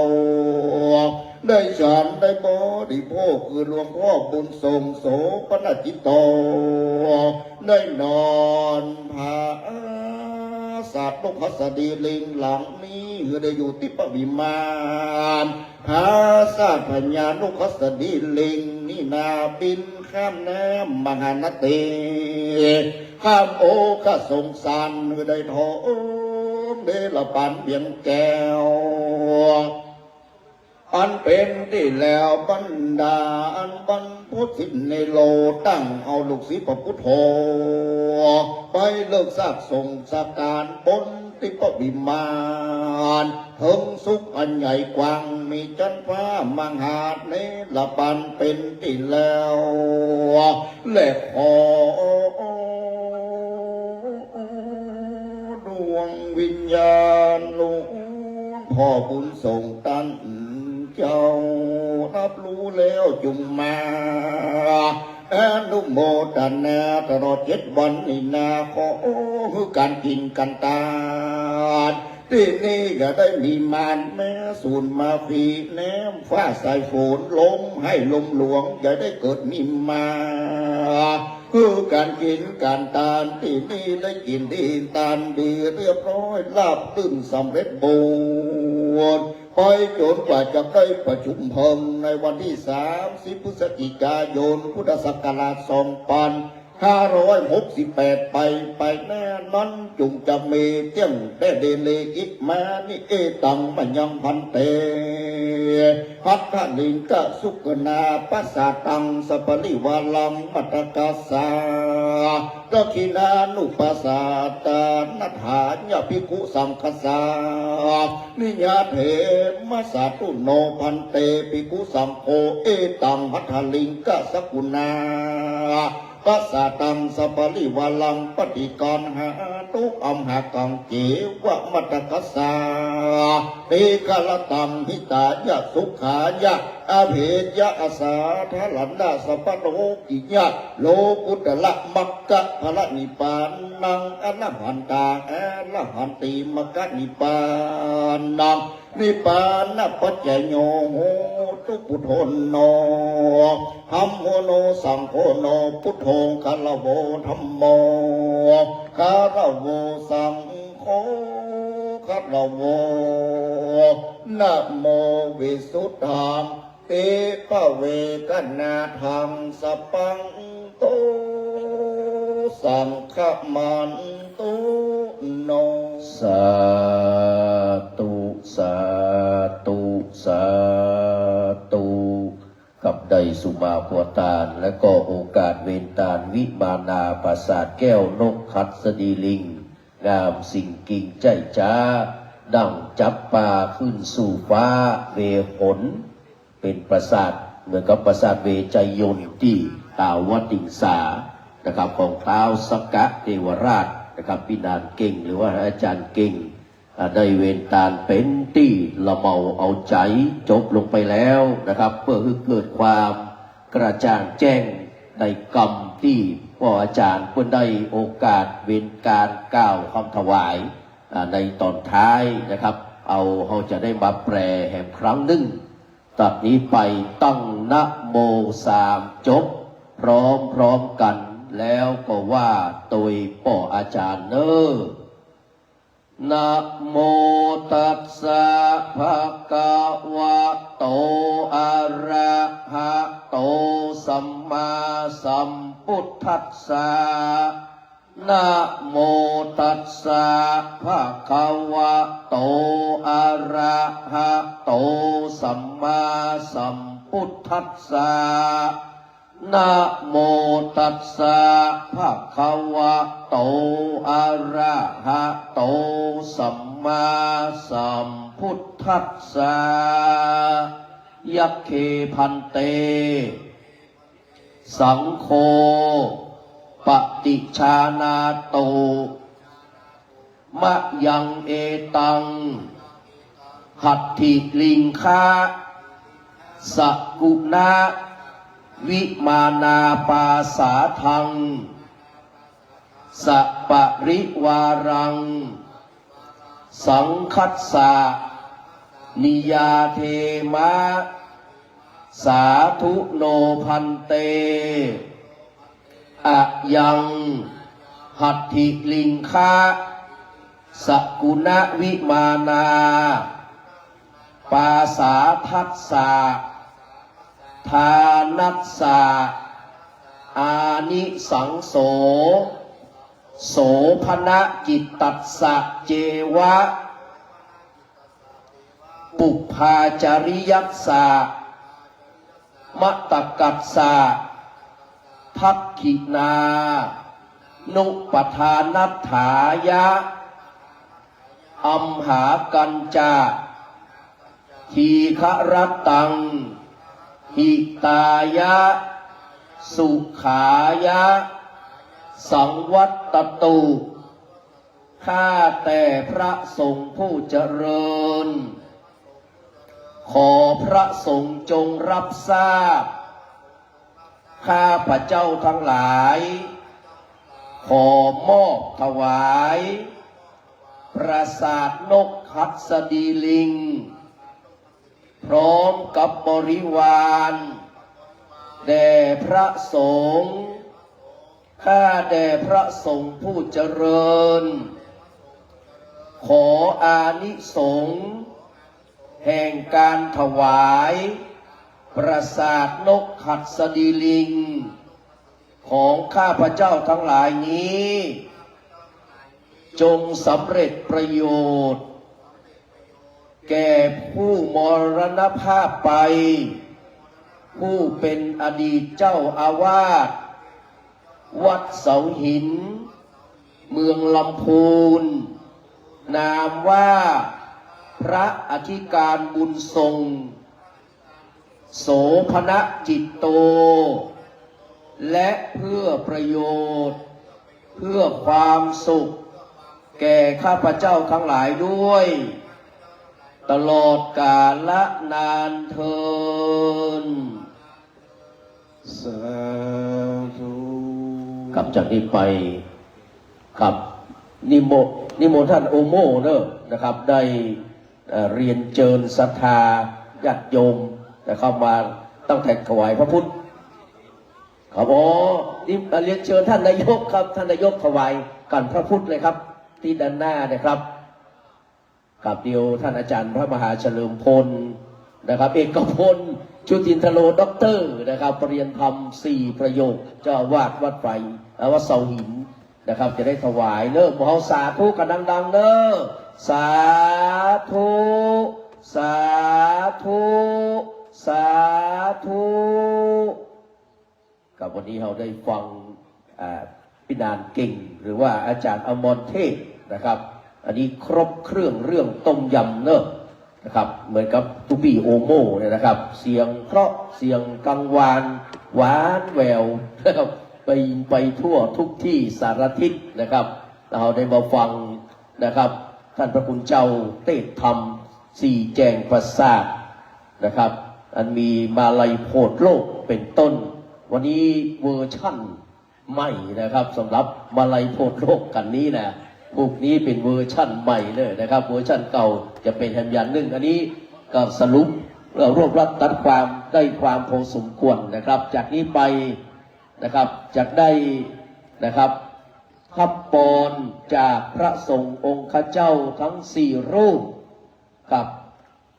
ได้ฉันได้บริโภคคือหลวงพ่อบุญส่งโสภณกิจโต ได้นอนผาสาทนกหัสดีลิงหลังนี้หื้อได้อยู่ติปวิมาน ผาสาทพญานกหัสดีลิงนี้นาบินข้ามแม่น้ำมหานที ข้ามโอคะสงสารหื้อได้ทองเนรปันเวียงแก้ว อันเป๋นตี้แล้วบรรดาอันบรรพุตสิทธิ์ในโลกตั้งเอาลูกศิษย์พระพุทธโธ ไปเลิกซากส่งสการบนติปวิมาน เถิงสุขอันใหญ่กว้างมีจันทร์ฟ้ามหาเนรปันเป๋นตี้แล้ว และขอดวงวิญญาณหลวงพ่อบุญส่งต้านเจ้า ฮับฮู้แล้วจุ่งมาอนุโมตนาตลอดเจ็ดวันนี้นา ขอหื้อก๋านกิ๋นก๋านตาน ตี้นี่ก็ได้มีมานแม่สูนมาฟรี แหนมฟ้าสายฝน ลมไห้ลมหลวง อย่าได้เกิดมีมา คือก๋านกิ๋นก๋านตานตี้นี่ได้กิ๋นดีตานดีเรียบร้อยราบรื่นสำเร็จบุญ ไปจ๋นกว่าจะได้ประชุมเพิงในวันตี้สามสิบพฤศจิกายนพุทธศักราชสองปัน ห้าร้อยหกสิบแปดไป ไปแน่นั้นจุ่งจะมีเตี้ยงแต๊เดเลอิมานิ เอตังมะยังภันเต ภัททลิงกะสุกนา ปะสาตังสปริวารังมัตตะกัสสา ดักขิณานุปสาตานัฏฐายะภิกขุสังฆัสสา นิยาเถมะสาธุโนภันเต ภิกขุสังโฆ เอตังภัททลิงกะสกุณา ปะสาตังสปริวารังปฏิกัณหาตุ อัมหากังเจวะมัตตะกัสสา เตฆะรตังหิตายะสุขายะ อเภยะอสาทะละนะสัพพะโลกิยะ โลกุตตะระมักกะ พระนิพพานัง อรหันตัง อรหันติ มรรคนิพพานัง นิพพานะปัจจโย โหตุ ปุถโธโน ธัมโมโน สังโฆโน ปุถโธ คารโว ธัมโม คารโว สังโฆ คารโว นะโม วิสุทธัง ติ ภเวกนาธัง สัพพัง โต สังฆมันตุ โน สาธุ สาธุ สาธุ กับได้สุมาภัวตาน และก็โอกาสเวนตานวิมานาปราสาทแก้วนกหัสดีลิง งามสิ่งกิ่งใจ้จ๊า ดั่งจับปลาขึ้นสู่ฟ้าเวหน เป๋นปราสาทเหมือนกับปราสาทเวชยนต์ตี้ตาวติงสานะครับ ของท้าวสักกะเทวราชนะครับ ปี้นานเก่งหรือว่าอาจารย์เก่ง อ่า ได้เวนตานเป๋นตี้ละเมาเอาใจ๋ จบลงไปแล้วนะครับ เปื้อหื้อเกิดความกระจ่างแจ้งในกำตี้ป้ออาจ๋ารย์เปิ้นได้โอกาสเวนตานกล่าวกำถวาย อ่า ในต๋อนท้ายนะครับ เอา เฮาจะได้มาแปลแหมครั้งนึ่ง ตัดนี้ไปตั้งนะโมสามจบ พร้อมๆ กั๋น แล้วก็ว่าโตยป้ออาจ๋ารย์เน่อ นะโมตัสสะ ภะคะวะโต อะระหะโต สัมมาสัมพุทธัสสะ นะโมตัสสะ ภะคะวะโต อะระหะโต สัมมาสัมพุทธัสสะ นะโมตัสสะ ภะคะวะโต อะระหะโต สัมมาสัมพุทธัสสะ ยัคเค ภันเต สังโฆ ปะติจจานาตุ มะยัง เอตัง หัตถิลิงคะ สกุณะ วิมานาปาสาทัง สปริวารัง สังคัสสะ นิยาเทมะ สาธุโน ภันเต อะยัง หัตถิลิงคะ สกุณะ วิมานา ปาสาทัสสะ ทานัสสะ อานิสังโส โสภณกิตตัสสะ เจวะ ปุพพาจริยัสสะ มะตะกัสสะ ทักขิณานุปทานัฏฐายะ อัมหากัญจะ ทีฆะรัตตัง หิตายะ สุขายะ สังวัตตตุ ข้าแต่พระสงฆ์ผู้เจริญ ขอพระสงฆ์จงรับทราบ ข้าพเจ้าทั้งหลาย ขอมอบถวาย ปราสาทนกหัสดีลิง พร้อมกับบริวาร แด่พระสงฆ์ ข้าแต่พระสงฆ์ผู้เจริญ ขออานิสงส์แห่งการถวาย ปราสาทนกหัสดีลิง ของข้าพเจ้าทั้งหลายนี้ จงสำเร็จประโยชน์ แก่ผู้มรณภาพไป ผู้เป็นอดีตเจ้าอาวาส วัดเสาหิน เมืองลำพูน นามว่าพระอธิการบุญส่ง โสภณจิตโต และเพื่อประโยชน์ เพื่อความสุข แก่ข้าพเจ้าทั้งหลายด้วย ตลอดกาลนานเทอญ สาธุ ครับ จากนี้ไป ครับ นิมนต์ นิมนต์ท่านโอโม่เนอะนะครับ ได้ เอ่อ เรียนเจิญศรัทธาญาติโยมนะครับ มาตั้งแต่ถวายพระพุทธ ครับ อ๋อ นี่ เอ่อ เรียนเชิญท่านนายกครับ ท่านนายกถวายขันพระพุทธเลยครับ ตี้ด้านหน้านะครับ ครับ เดี๋ยวท่านอาจารย์พระมหาเฉลิมพลนะครับ เอกพล ชุตินทโล ด็อกเตอร์นะครับ ประเรียนธรรมสี่ประโยค เจ้าอาวาสวัดไฟ เอ่อ วัดเสาหินนะครับ จะได้ถวายเนอะ หมู่เฮาสาธุกันดังๆ เนอะ สาธุ สาธุ สาธุ ครับ วันนี้เฮาได้ฟัง อ่า พี่นานเก่ง หรือว่าอาจารย์อมรเทพนะครับ อันนี้ครบเครื่องเรื่องต้มยำเนอะนะครับ เหมือนกับตุ๊ปี้โอโม่เนี่ยนะครับ เสียงเพราะ เสียงกังวาน หวานแหววนะครับ ไป ไปทั่วทุกที่สารทิศนะครับ แล้วเฮาได้มาฟังนะครับ ท่านพระคุณเจ้าเตศน์ธรรม สี่แจ่งประสาทนะครับ อันมีมาลัยโผดโลกเป็นต้น วันนี้เวอร์ชันใหม่นะครับ สำหรับมาลัยโผดโลกกันนี้นะ พวกนี้เป็นเวอร์ชันใหม่เลยนะครับ เวอร์ชันเก่าจะเป็นแหมอย่างนึ่ง อันนี้ก็สรุป เอ่อ รวบรัดตัดความได้ความพอสมควรนะครับ จากนี้ไปนะครับ จะได้นะครับ ฮับปอนจากพระสงฆ์องค์ข้าเจ้าทั้งสี่รูป ครับ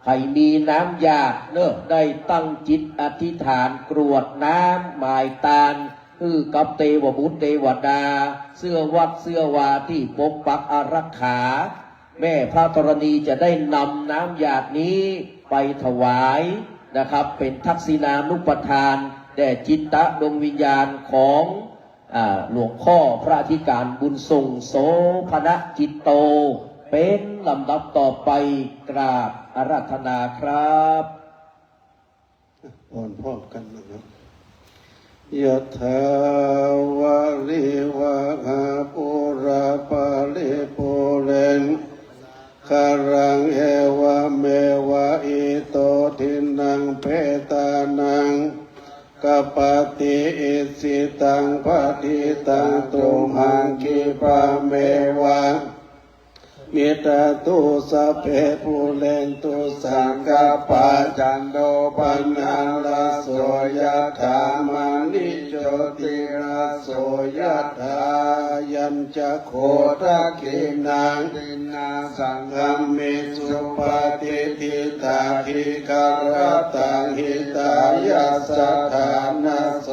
ใผมีน้ำหยาดเนอะ ได้ตั้งจิตอธิษฐานกรวดน้ำหมายตาน หื้อกับเตวบุตรเตวดา เสื้อวัดเสื้อวาตี้ปกปักอารักขา แม่พระธรณีจะได้นำน้ำหยาดนี้ไปถวายนะครับ เป็นทักษิณานุปทานแด่จิตตะดวงวิญญาณของ อ่า หลวงพ่อพระอธิการบุญส่ง โสภณจิตโต เป็นลำดับต่อไป กราบอาราธนาครับ พรพร้อมกันนะครับ ยะถาวาริวะหาปูราปะริปูเรน คารัง เอวะเมวะ อิโต ทินนัง เปตานัง อุปกัปปะติ อิจฉิตัง ปะฏิตัง ตุมหัง ขิปะเมวะ สะมิชฌะตุ สัพเพ ปูเรนตุ สังกัปปา จันโท ปะนะระโส ยะถา มะณิ โชติระโส ยะถา ยัญจะ โข ทักขินัง ดินนา สังคะมิ สุปะติฏฐิตา ขีคารัตตัง หิตายะ สะถานะโส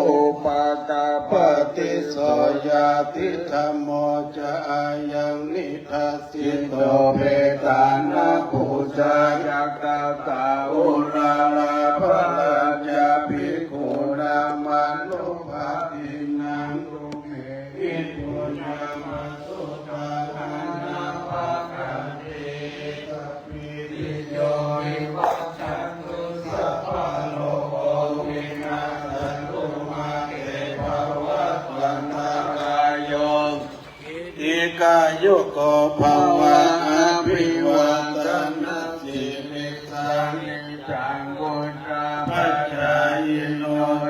อุปกัปปะติ โส ญาติธัมโม จะ อายัง นิทัสสิโต เปตานะปูจา ยักขะตา อุราลา ภะรัญญา ภิกขุนา มานุภา ทินนัง ตุมเหหิ ปุญญา ปะสุตัง อะนะปะกะติ สัพพีติโย วิวัชชันตุ สัพพะโรโค วินัสสันตุ มาเต ภะวัตวันตะราโย สุขี ทีฆายุโก ภะวะ อะภิวาทะนะสีลิสสะ นิจจัง วุฑฒาปะจายิโน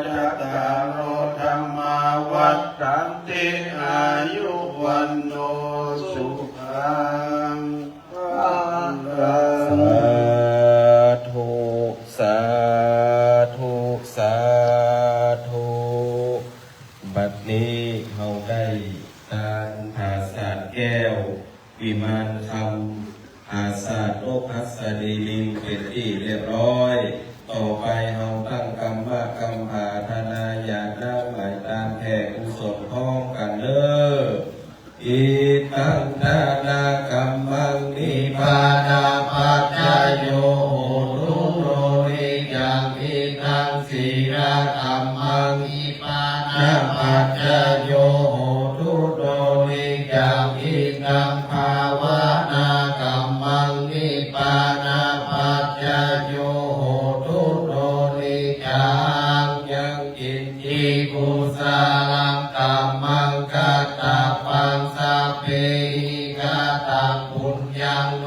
จัตตาโร ธัมมา วัฑฒันติ อายุ วัณโณ สุขัง พะลัง สาธุ สาธุ สาธุ บัดนี้เฮาได้ตานผาสาทแก้ว วิมานคำ ผาสาทนกหัสดีลิง เป๋นตี้เรียบร้อย ต่อไปเฮาตั้งกรรมะกรรมผาทนาญาณน้ำหมายตานแผ่กุศลพร้อมกั๋นเน่อ อิทังทานะกัมมัง นิพพานะปัจจโย โหตุ โน นิจจัง อิทังสีลกัมมัง นิพพานะปัจจโย โหตุ โน นิจจัง อิทังภาวนากัมมัง นิพพานะปัจจโย โหตุ โน นิจจัง ยัง กิญจิ กุสะลังกัมมัง กัตตะปัง สัพเพหิ กะตัง ปุญญัง โน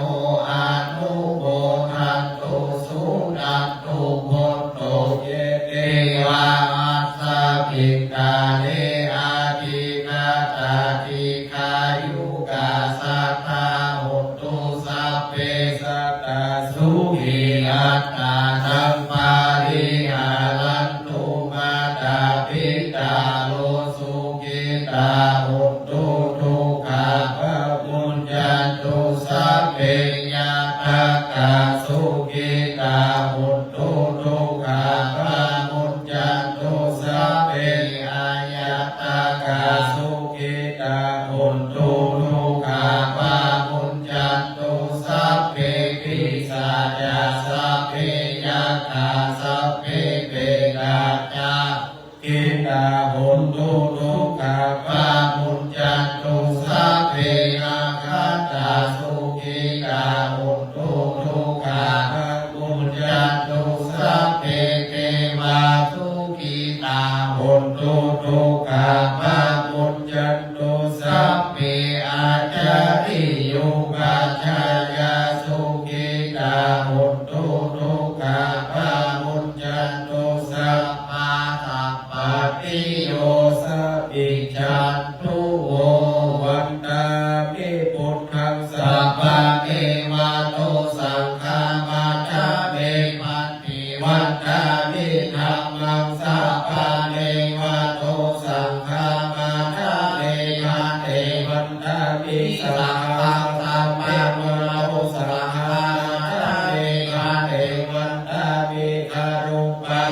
อะนุโมทันตุ สุนันตุ โพนตุ เย เตวา อัสสะมิง กาเล อะทิ hontu dukkhā pamuñcantu, sabbe devā sukhitā hontu dukkhā pamuñcantu, sabbe ācariyupajjhāyā sukhitā hontu dukkhā pamuñcantu, sammā sampattī yosamicchan tu vo. Vandāmi buddhaṃ sabbaṃ devato saṅghaṃ vandāmi bhante. Vandāmi dhammaṃ sabbaṃ devato saṅghaṃ vandāmi bhante. Vandāmi saṅghaṃ sabbaṃ devato saṅghaṃ vandāmi bhante. Vandāmi garupa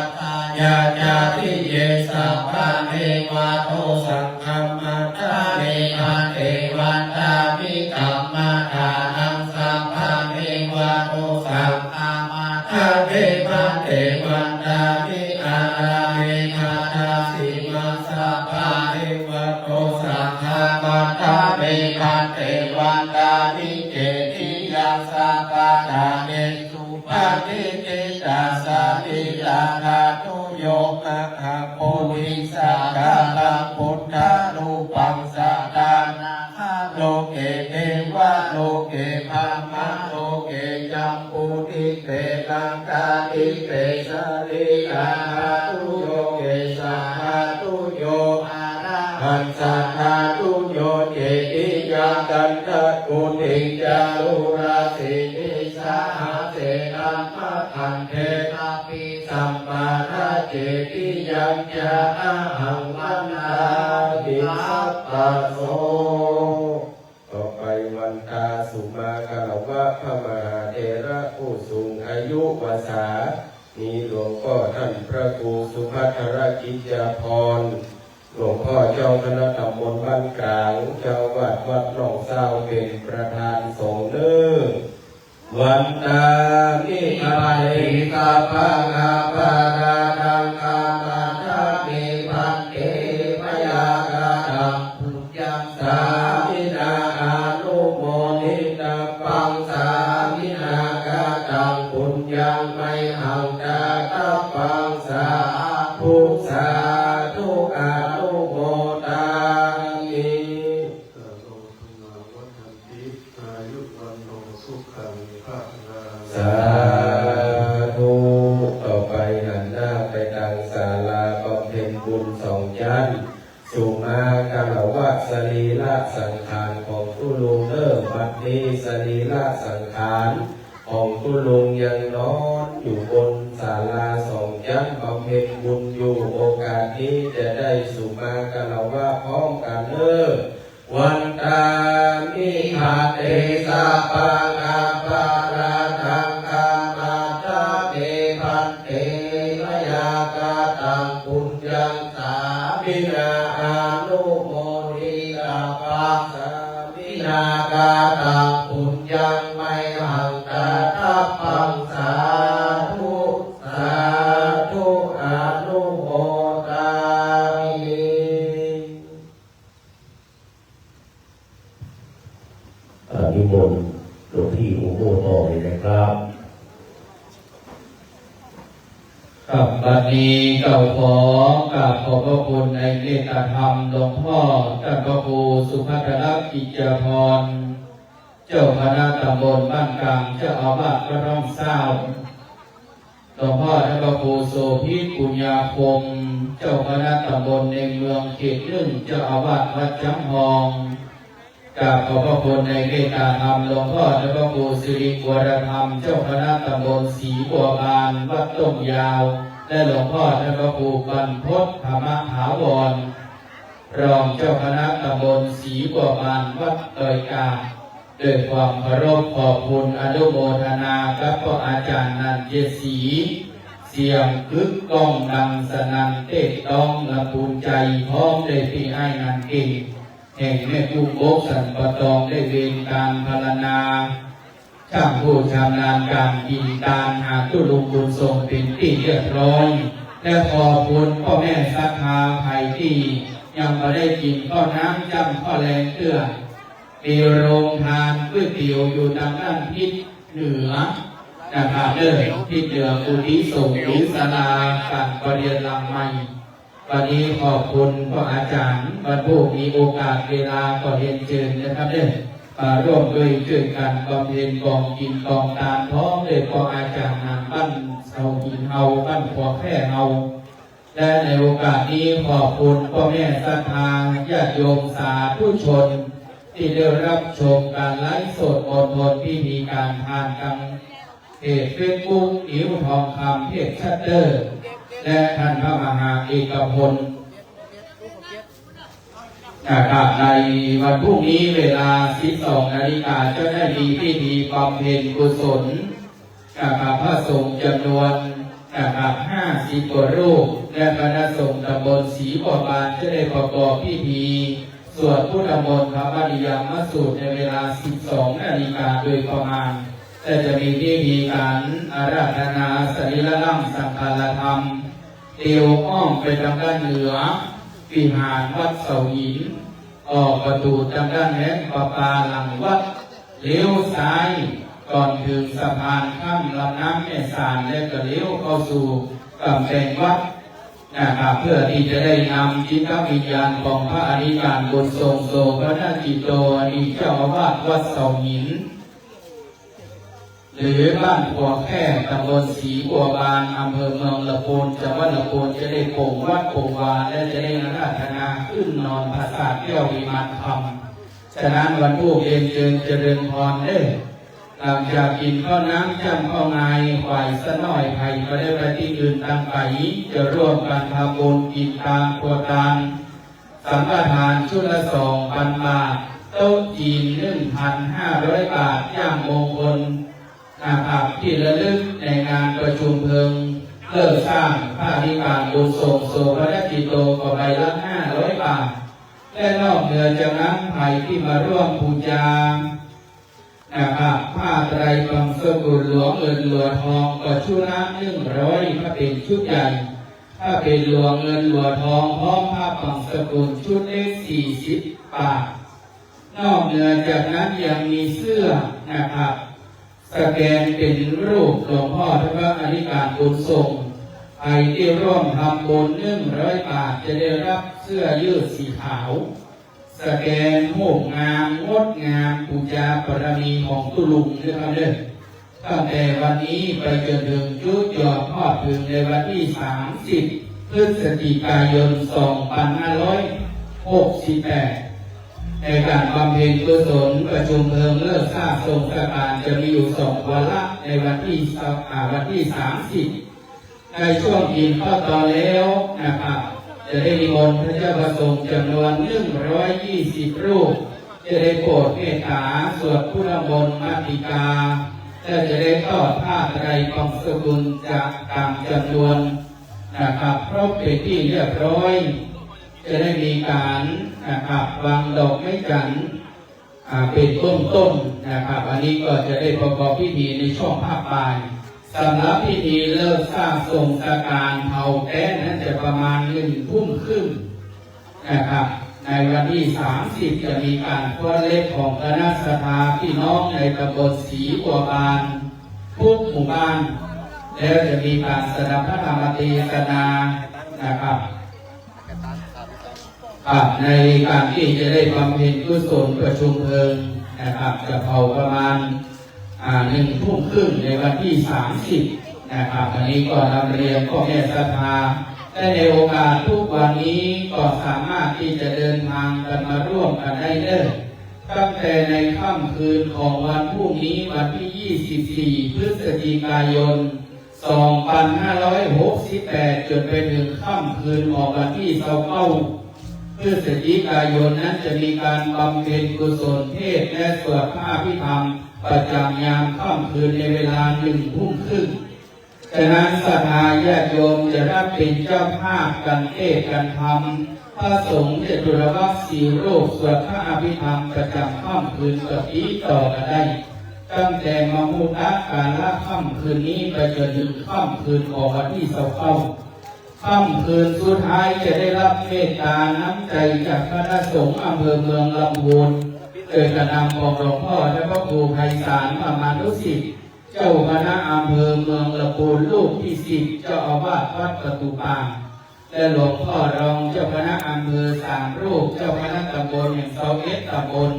jātiye sabbaṃ devato saṅghaṃ vandāmi bhante. Vandāmi kammajhānaṃ sabbaṃ devato saṅghaṃ vandāmi bhante. Vandāmi ārāme gandhasīmaṃ sabbaṃ devato saṅghaṃ vandāmi bhante. Vandāmi cetiyaṃ sabbaṭṭhāne supatiṭṭhitā dhātuyo, mahābodhisakkhātaṃ buddharūpaṃ sadā nāgaloke devaloke brahmaloke jambudīpe laṅkādīpe sarīradhātuyo kesahādhuyo arahaṃsadhātuyo cetiyaṃ gandhakuṭiṃ carūrasinī sahasse dhammakkhandhe sabbīsaṃ padaccediyañca ahaṃ vandāmi sabbaso. ต่อไปวันตาสุมาคารวะพระมหาเถระผู้สูงอายุวาสา มีหลวงพ่อท่านพระครูสุภัทรกิจจาภรณ์ หลวงพ่อเจ้าคณะตำบลบ้านกลาง เจ้าวัดวัดหนองซาวเป็นประธานสงฆ์เน้อ Vandāmi bhante sabbaṃ aparādhaṃ khamatha me bhante, mayā kataṃ puññaṃ sāminā anumoditabbaṃ, sāminā kataṃ puññaṃ mayhaṃ dātabbaṃ, sādhu sādhu anumodāmi. สาธุ ต่อไปหันหน้าไปตางศาลาบำเพ็ญบุญสองจั๊น สุมาคารวะสรีระสังขารของตุ๊ลุงเน้อ บัดนี้สรีระสังขารของตุ๊ลุงยังนอนอยู่บนศาลาสองจั๊นบำเพ็ญบุญอยู่ โอกาสนี้จะได้สุมาคารวะพร้อมกั๋นเน้อ Vandāmi bhante sabbaṃ aparādhaṃ khamatha me bhante, mayā kataṃ puññaṃ sāminā anumoditabbaṃ, sāminā kataṃ puññaṃ mayhaṃ dātabbaṃ, sādhu sādhu anumodāmi. อ่า นิมนต์หลวงพี่อุโมทน์ต่อเลยนะครับ ครับ บัดนี้เก้าขอกราบขอบพระคุณในเมตตาธรรมหลวงพ่อท่านพระครูสุภัทรกิจจาภรณ์ เจ้าคณะตำบลบ้านกลาง เจ้าอาวาสวัดหนองซาว หลวงพ่อท่านพระครูโสภิตปุญญาคม เจ้าคณะตำบลในเมืองเขตหนึ่ง เจ้าอาวาสวัดจ๊ำฮอง กราบขอบพระคุณในเมตตาธรรมหลวงพ่อท่านพระครูสิริวรธรรม เจ้าคณะตำบลศรีบัวบาน วัดต้นยาว และหลวงพ่อท่านพระครูบรรพตธรรมถาวร รองเจ้าคณะตำบลศรีบัวบาน วัดดอยกา ด้วยความเคารพขอบคุณอนุโมทนากับพระอาจารย์นันทศรี เสียงกึกก้องดังสนั่นเต๊ะต๊องละปูนใจ๋ พร้อมด้วยพี่อ้ายนันเก่ง แห่งแม่กุ้งบกสันป่าตอง ได้เวรก๋านพรรณนา ช่างผู้ชำนาญก๋านกิ๋นตานหาตุ๊ลุงบุญส่งเป๋นตี้เรียบร้อย และขอบคุณป้อแม่ศรัทธาใผตี้ยังบ่ได้กิ๋นข้าวน้ำจ้ำข้าวแลงเตื้อ มีโรงทานก๋วยเตี๋ยวอยู่ตางด้านทิศเหนือนะครับเด้อ ทิศเหนือกุฏิสงฆ์หรือศาลาก๋านประเรียนหลังใหม่ วันนี้ขอบคุณพ่ออาจ๋ารย์ วันพูกมีโอกาสเวลาก็เฮียนเจิญนะครับเด้อ มาร่วมด้วยช่วยกั๋นบำเพ็ญก๋องกิ๋นก๋องตานพร้อมด้วยพ่ออาจ๋ารย์หนานบ้านเสาหินเฮา บ้านขัวแค่เฮา และในโอกาสนี้ขอบคุณป้อแม่ศรัทธาญาติโยมสาธุชน ตี้ได้ฮับชมก๋านไลฟ์สดมณฑลพิธีก๋านตานตางเพจเฟซบุ๊ก อิ๋วทองคำ เพจชัตเตอร์ และต้านพระมหาเอกพล นะครับ ในวันพรุ่งนี้เวลาสิบสองนาฬิกา จะได้มีพิธีบำเพ็ญกุศล นะครับ พระสงฆ์จ๋ำนวน นะครับ ห้าสิบกว่ารูป และคณะสงฆ์ตำบลศรีบัวบานจะได้ประกอบพิธีสวดพุทธมนต์ควัตติยมสูตรในเวลาสิบสองนาฬิกาโดยประมาณ และจะมีพิธีก๋านอาราธนาสรีระร่างสังขารธรรม เตียวอ้อมไปตางด้านเหนือวิหารวัดเสาหิน ออกประตู๋ตางด้านแหงประปาหลังวัด เลี้ยวซ้ายก่อนเถิงสะพานข้ามลำน้ำแม่สาน และก็เลี้ยวเข้าสู่ก๋ำแพงวัดนะครับ เพื่อตี้จะได้นำจิตวิญญาณของพระอธิก๋ารบุญส่ง โสภณกิจโต อดีตเจ้าอาวาสวัดเสาหิน หรือบ้านขัวแค่ ตำบลศรีบัวบาน อำเภอเมืองละปูน จังหวัดละปูน จะได้ปงวัดปงวา และจะได้อาราธนาขึ้นนอนปราสาทแก้ววิมานคำ ฉะนั้นวันพูกเฮียนเจิญเจริญพรเด้อ หลังจากกิ๋นข้าวน้ำจ้ำข้าวงาย ไหว้สักหน้อย ใผบ่ได้ไปตี้อื่นตางไก๋ จะร่วมกั๋นทำบุญกิ๋นตานครัวตาน สังฆทานชุดละสองปันบาท โต๊ะจีนหนึ่งปันห้าร้อยบาท ย่ามมงคลนะครับ ตี้ระลึกในงานประชุมเพลิงเลิกสร้างพระอธิก๋ารบุญส่ง โสภณกิจโต ก็ใบละห้าร้อยบาท และนอกเหนือจากนั้น ใผตี้มาร่วมปู๋จา นะครับ ผ้าไตรบังสกุลหลวงเงินหลวงทองก็ชุดละหนึ่งร้อย ถ้าเป๋นชุดใหญ่ ถ้าเป๋นหลวงเงินหลวงทองพร้อมผ้าบังสกุลชุดเล็กสี่สิบบาท นอกเหนือจากนั้นยังมีเสื้อนะครับ สแกนเป๋นรูปหลวงพ่อพระอธิก๋ารบุญส่ง ใผตี้ร่วมทำบุญหนึ่งร้อยบาท จะได้ฮับเสื้อยืดสีขาว สแกนรูปงามงดงาม ปู๋จาบารมีของตุ๊ลุงนะครับเด้อ ตั้งแต่วันนี้ไปจ๋นเถิงจุดยอดฮอดเถิงในวันตี้สามสิบ พฤศจิกายน สองปันห้าร้อยหกสิบแปด ในก๋านบำเพ็ญกุศลประชุมเพลิงเลิกสร้างทรงสการจะมีอยู่สองวาระ ในวันตี้สาม อ่า วันตี้สามสิบ ในช่วงกิ๋นข้าวตอนแล้วนะครับ จะได้นิมนต์พระเจ้าพระสงฆ์จ๋ำนวนหนึ่งร้อยยี่สิบรูป จะได้โปรดเมตต๋าสวดพุทธมนต์มัตติกา และจะได้ทอดผ้าไตรบังสกุลจะต๋ามจ๋ำนวนนะครับ ครบเป๋นตี้เรียบร้อย จะได้มีก๋านนะครับ วางดอกไม้จันทร์ อ่า เป๋นเบื้องต้นนะครับ อันนี้ก็จะได้ประกอบพิธีในช่วงภาคบ่าย สำหรับพิธีเลิกสร้างทรงสการเผาแต๊นนั้นจะประมาณหนึ่งทุ่มครึ่งนะครับ ในวันตี้สามสิบจะมีก๋านฟ้อนเล็บของคณะศรัทธาพี่น้องในตำบลศรีบัวบานทุกหมู่บ้าน แล้วจะมีก๋านสดับพระธรรมเตสนานะครับ ครับ ในก๋านตี้จะได้บำเพ็ญกุศลประชุมเพลิงนะครับ จะเผาประมาณ อ่า หนึ่งทุ่มครึ่งในวันตี้สามสิบนะครับ อันนี้ก็นำเรียนพ่อแม่ศรัทธา และในโอกาสทุกวันนี้ก็สามารถตี้จะเดินทางกั๋นมาร่วมกั๋นได้เด้อ ตั้งแต่ในค่ำคืนของวันพรุ่งนี้วันตี้ยี่สิบสี่ พฤศจิกายน สองปันห้าร้อยหกสิบแปด จ๋นไปเถิงค่ำคืนของวันตี้ซาวเก้า พฤศจิกายนนั้นจะมีก๋านบำเพ็ญกุศลเทศน์และสวดพระอภิธรรมประจ๋ำยามค่ำคืนในเวลาหนึ่งทุ่มครึ่ง ฉะนั้นศรัทธาญาติโยมจะได้เป๋นเจ้าภาพก๋านเทศน์ก๋านธรรม พระสงฆ์จตุรวรรคสี่รูปสวดพระอภิธรรมประจ๋ำค่ำคืนก็ติดต่อกั๋นได้ ตั้งแต่มะฮูตั๊กกาละค่ำคืนนี้ไปจ๋นเถิงค่ำคืนของวันตี้ซาวเก้า ค่ำคืนสุดท้ายจะได้ฮับเมตต๋าน้ำใจ๋จากคณะสงฆ์อำเภอเมืองลำพูน โดยกระนำของหลวงพ่อเจ้าพระครูไพศาล ธรรมานุสิทธิ์ เจ้าคณะอำเภอเมืองละปูนรูปที่สิบ เจ้าอาวาสวัดประตู่ป่าง และหลวงพ่อรองเจ้าคณะอำเภอสามรูป เจ้าคณะตำบลแห่งซาวเอ็ดตำบล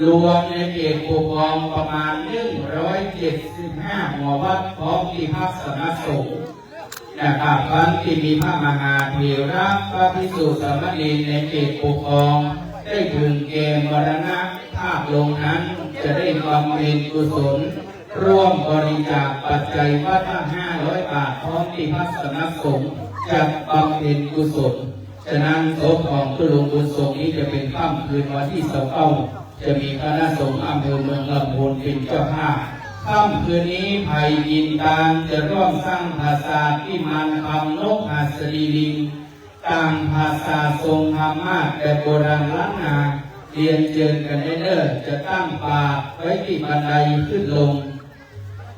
รวมในเขตปกครองประมาณ หนึ่งร้อยเจ็ดสิบห้า หอวัด พร้อมตี้พักสำนักสงฆ์ นะครับ วันตี้มีพระมหาเถระ พระภิกษุสามเณรในเขตปกครอง ได้ถึงแก่มรณภาพลงนั้น จะได้บำเพ็ญกุศล ร่วมบริจาคปัจจัยวัดละ ห้าร้อย บาท พร้อมตี้พักสำนักสงฆ์ จัดบำเพ็ญกุศล ฉะนั้นศพของคุณลุงบุญส่งนี้จะเป๋นค่ำคืนวันตี้ซาวเก้า จะมีคณะสงฆ์อำเภอเมืองลำพูนเป๋นเจ้าภาพ ค่ำคืนนี้ใผยินตานจะร่วมสร้างปราสาทวิมานคำนกหัสดีลิง ต๋ามภาษาทรงธรรมาสแบบโบราณล้านนา เรียนเจิญกั๋นได้เน่อ จะตั้งปาดไว้ตี้บันไดขึ้นลง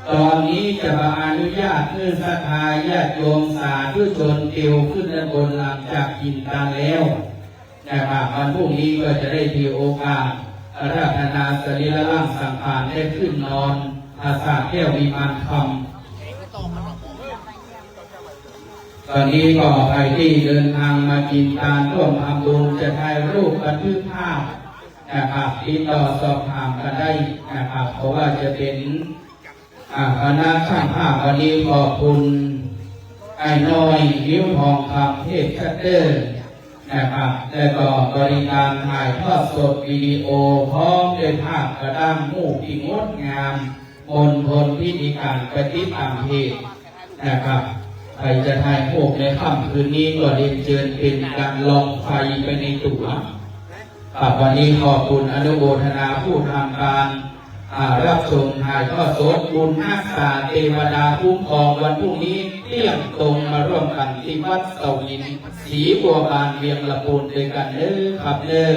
ต๋อนนี้จะบ่อนุญาตหื้อศรัทธาญาติโยมสาธุชนเตียวขึ้นด้านบนหลังจากยินตานแล้ว นะครับ วันพรุ่งนี้ก็จะได้ถือโอกาสอาราธนาสรีระร่างสังขารได้ขึ้นนอนปราสาทแก้ววิมานคำ ต๋อนนี้ก็ใผตี้เดินตางมายินตานร่วมทำบุญจะถ่ายรูปบันทึกภาพนะครับ ติดต่อสอบถามกั๋นได้นะครับ เพราะว่าจะเป๋น อ่า คณะช่างภาพวันนี้ขอบคุณอ้ายน้อย นิ้วทองคำ เทพชัตเตอร์ นะครับ และก็บริการถ่ายทอดสดวิดีโอพร้อมด้วยภาพกระด้างรูปตี้งดงาม มณฑลพิธีการไปติดต๋ามเพจนะครับ ใผจะถ่ายรูปในค่ำคืนนี้ก็เรียนเจิญเป๋นก๋านลองไฟไปในตั๋ว ครับ วันนี้ขอบคุณอนุโมทนาผู้ทำก๋าน อ่า รับชมถ่ายทอดสด บุญฮักษาเตวดาคุ้มครอง วันพรุ่งนี้เตี้ยงตรงมาร่วมกั๋นตี้วัดเสาหิน ศรีบัวบาน เวียงละปูน ตวยกั๋นเน่อครับเน่อ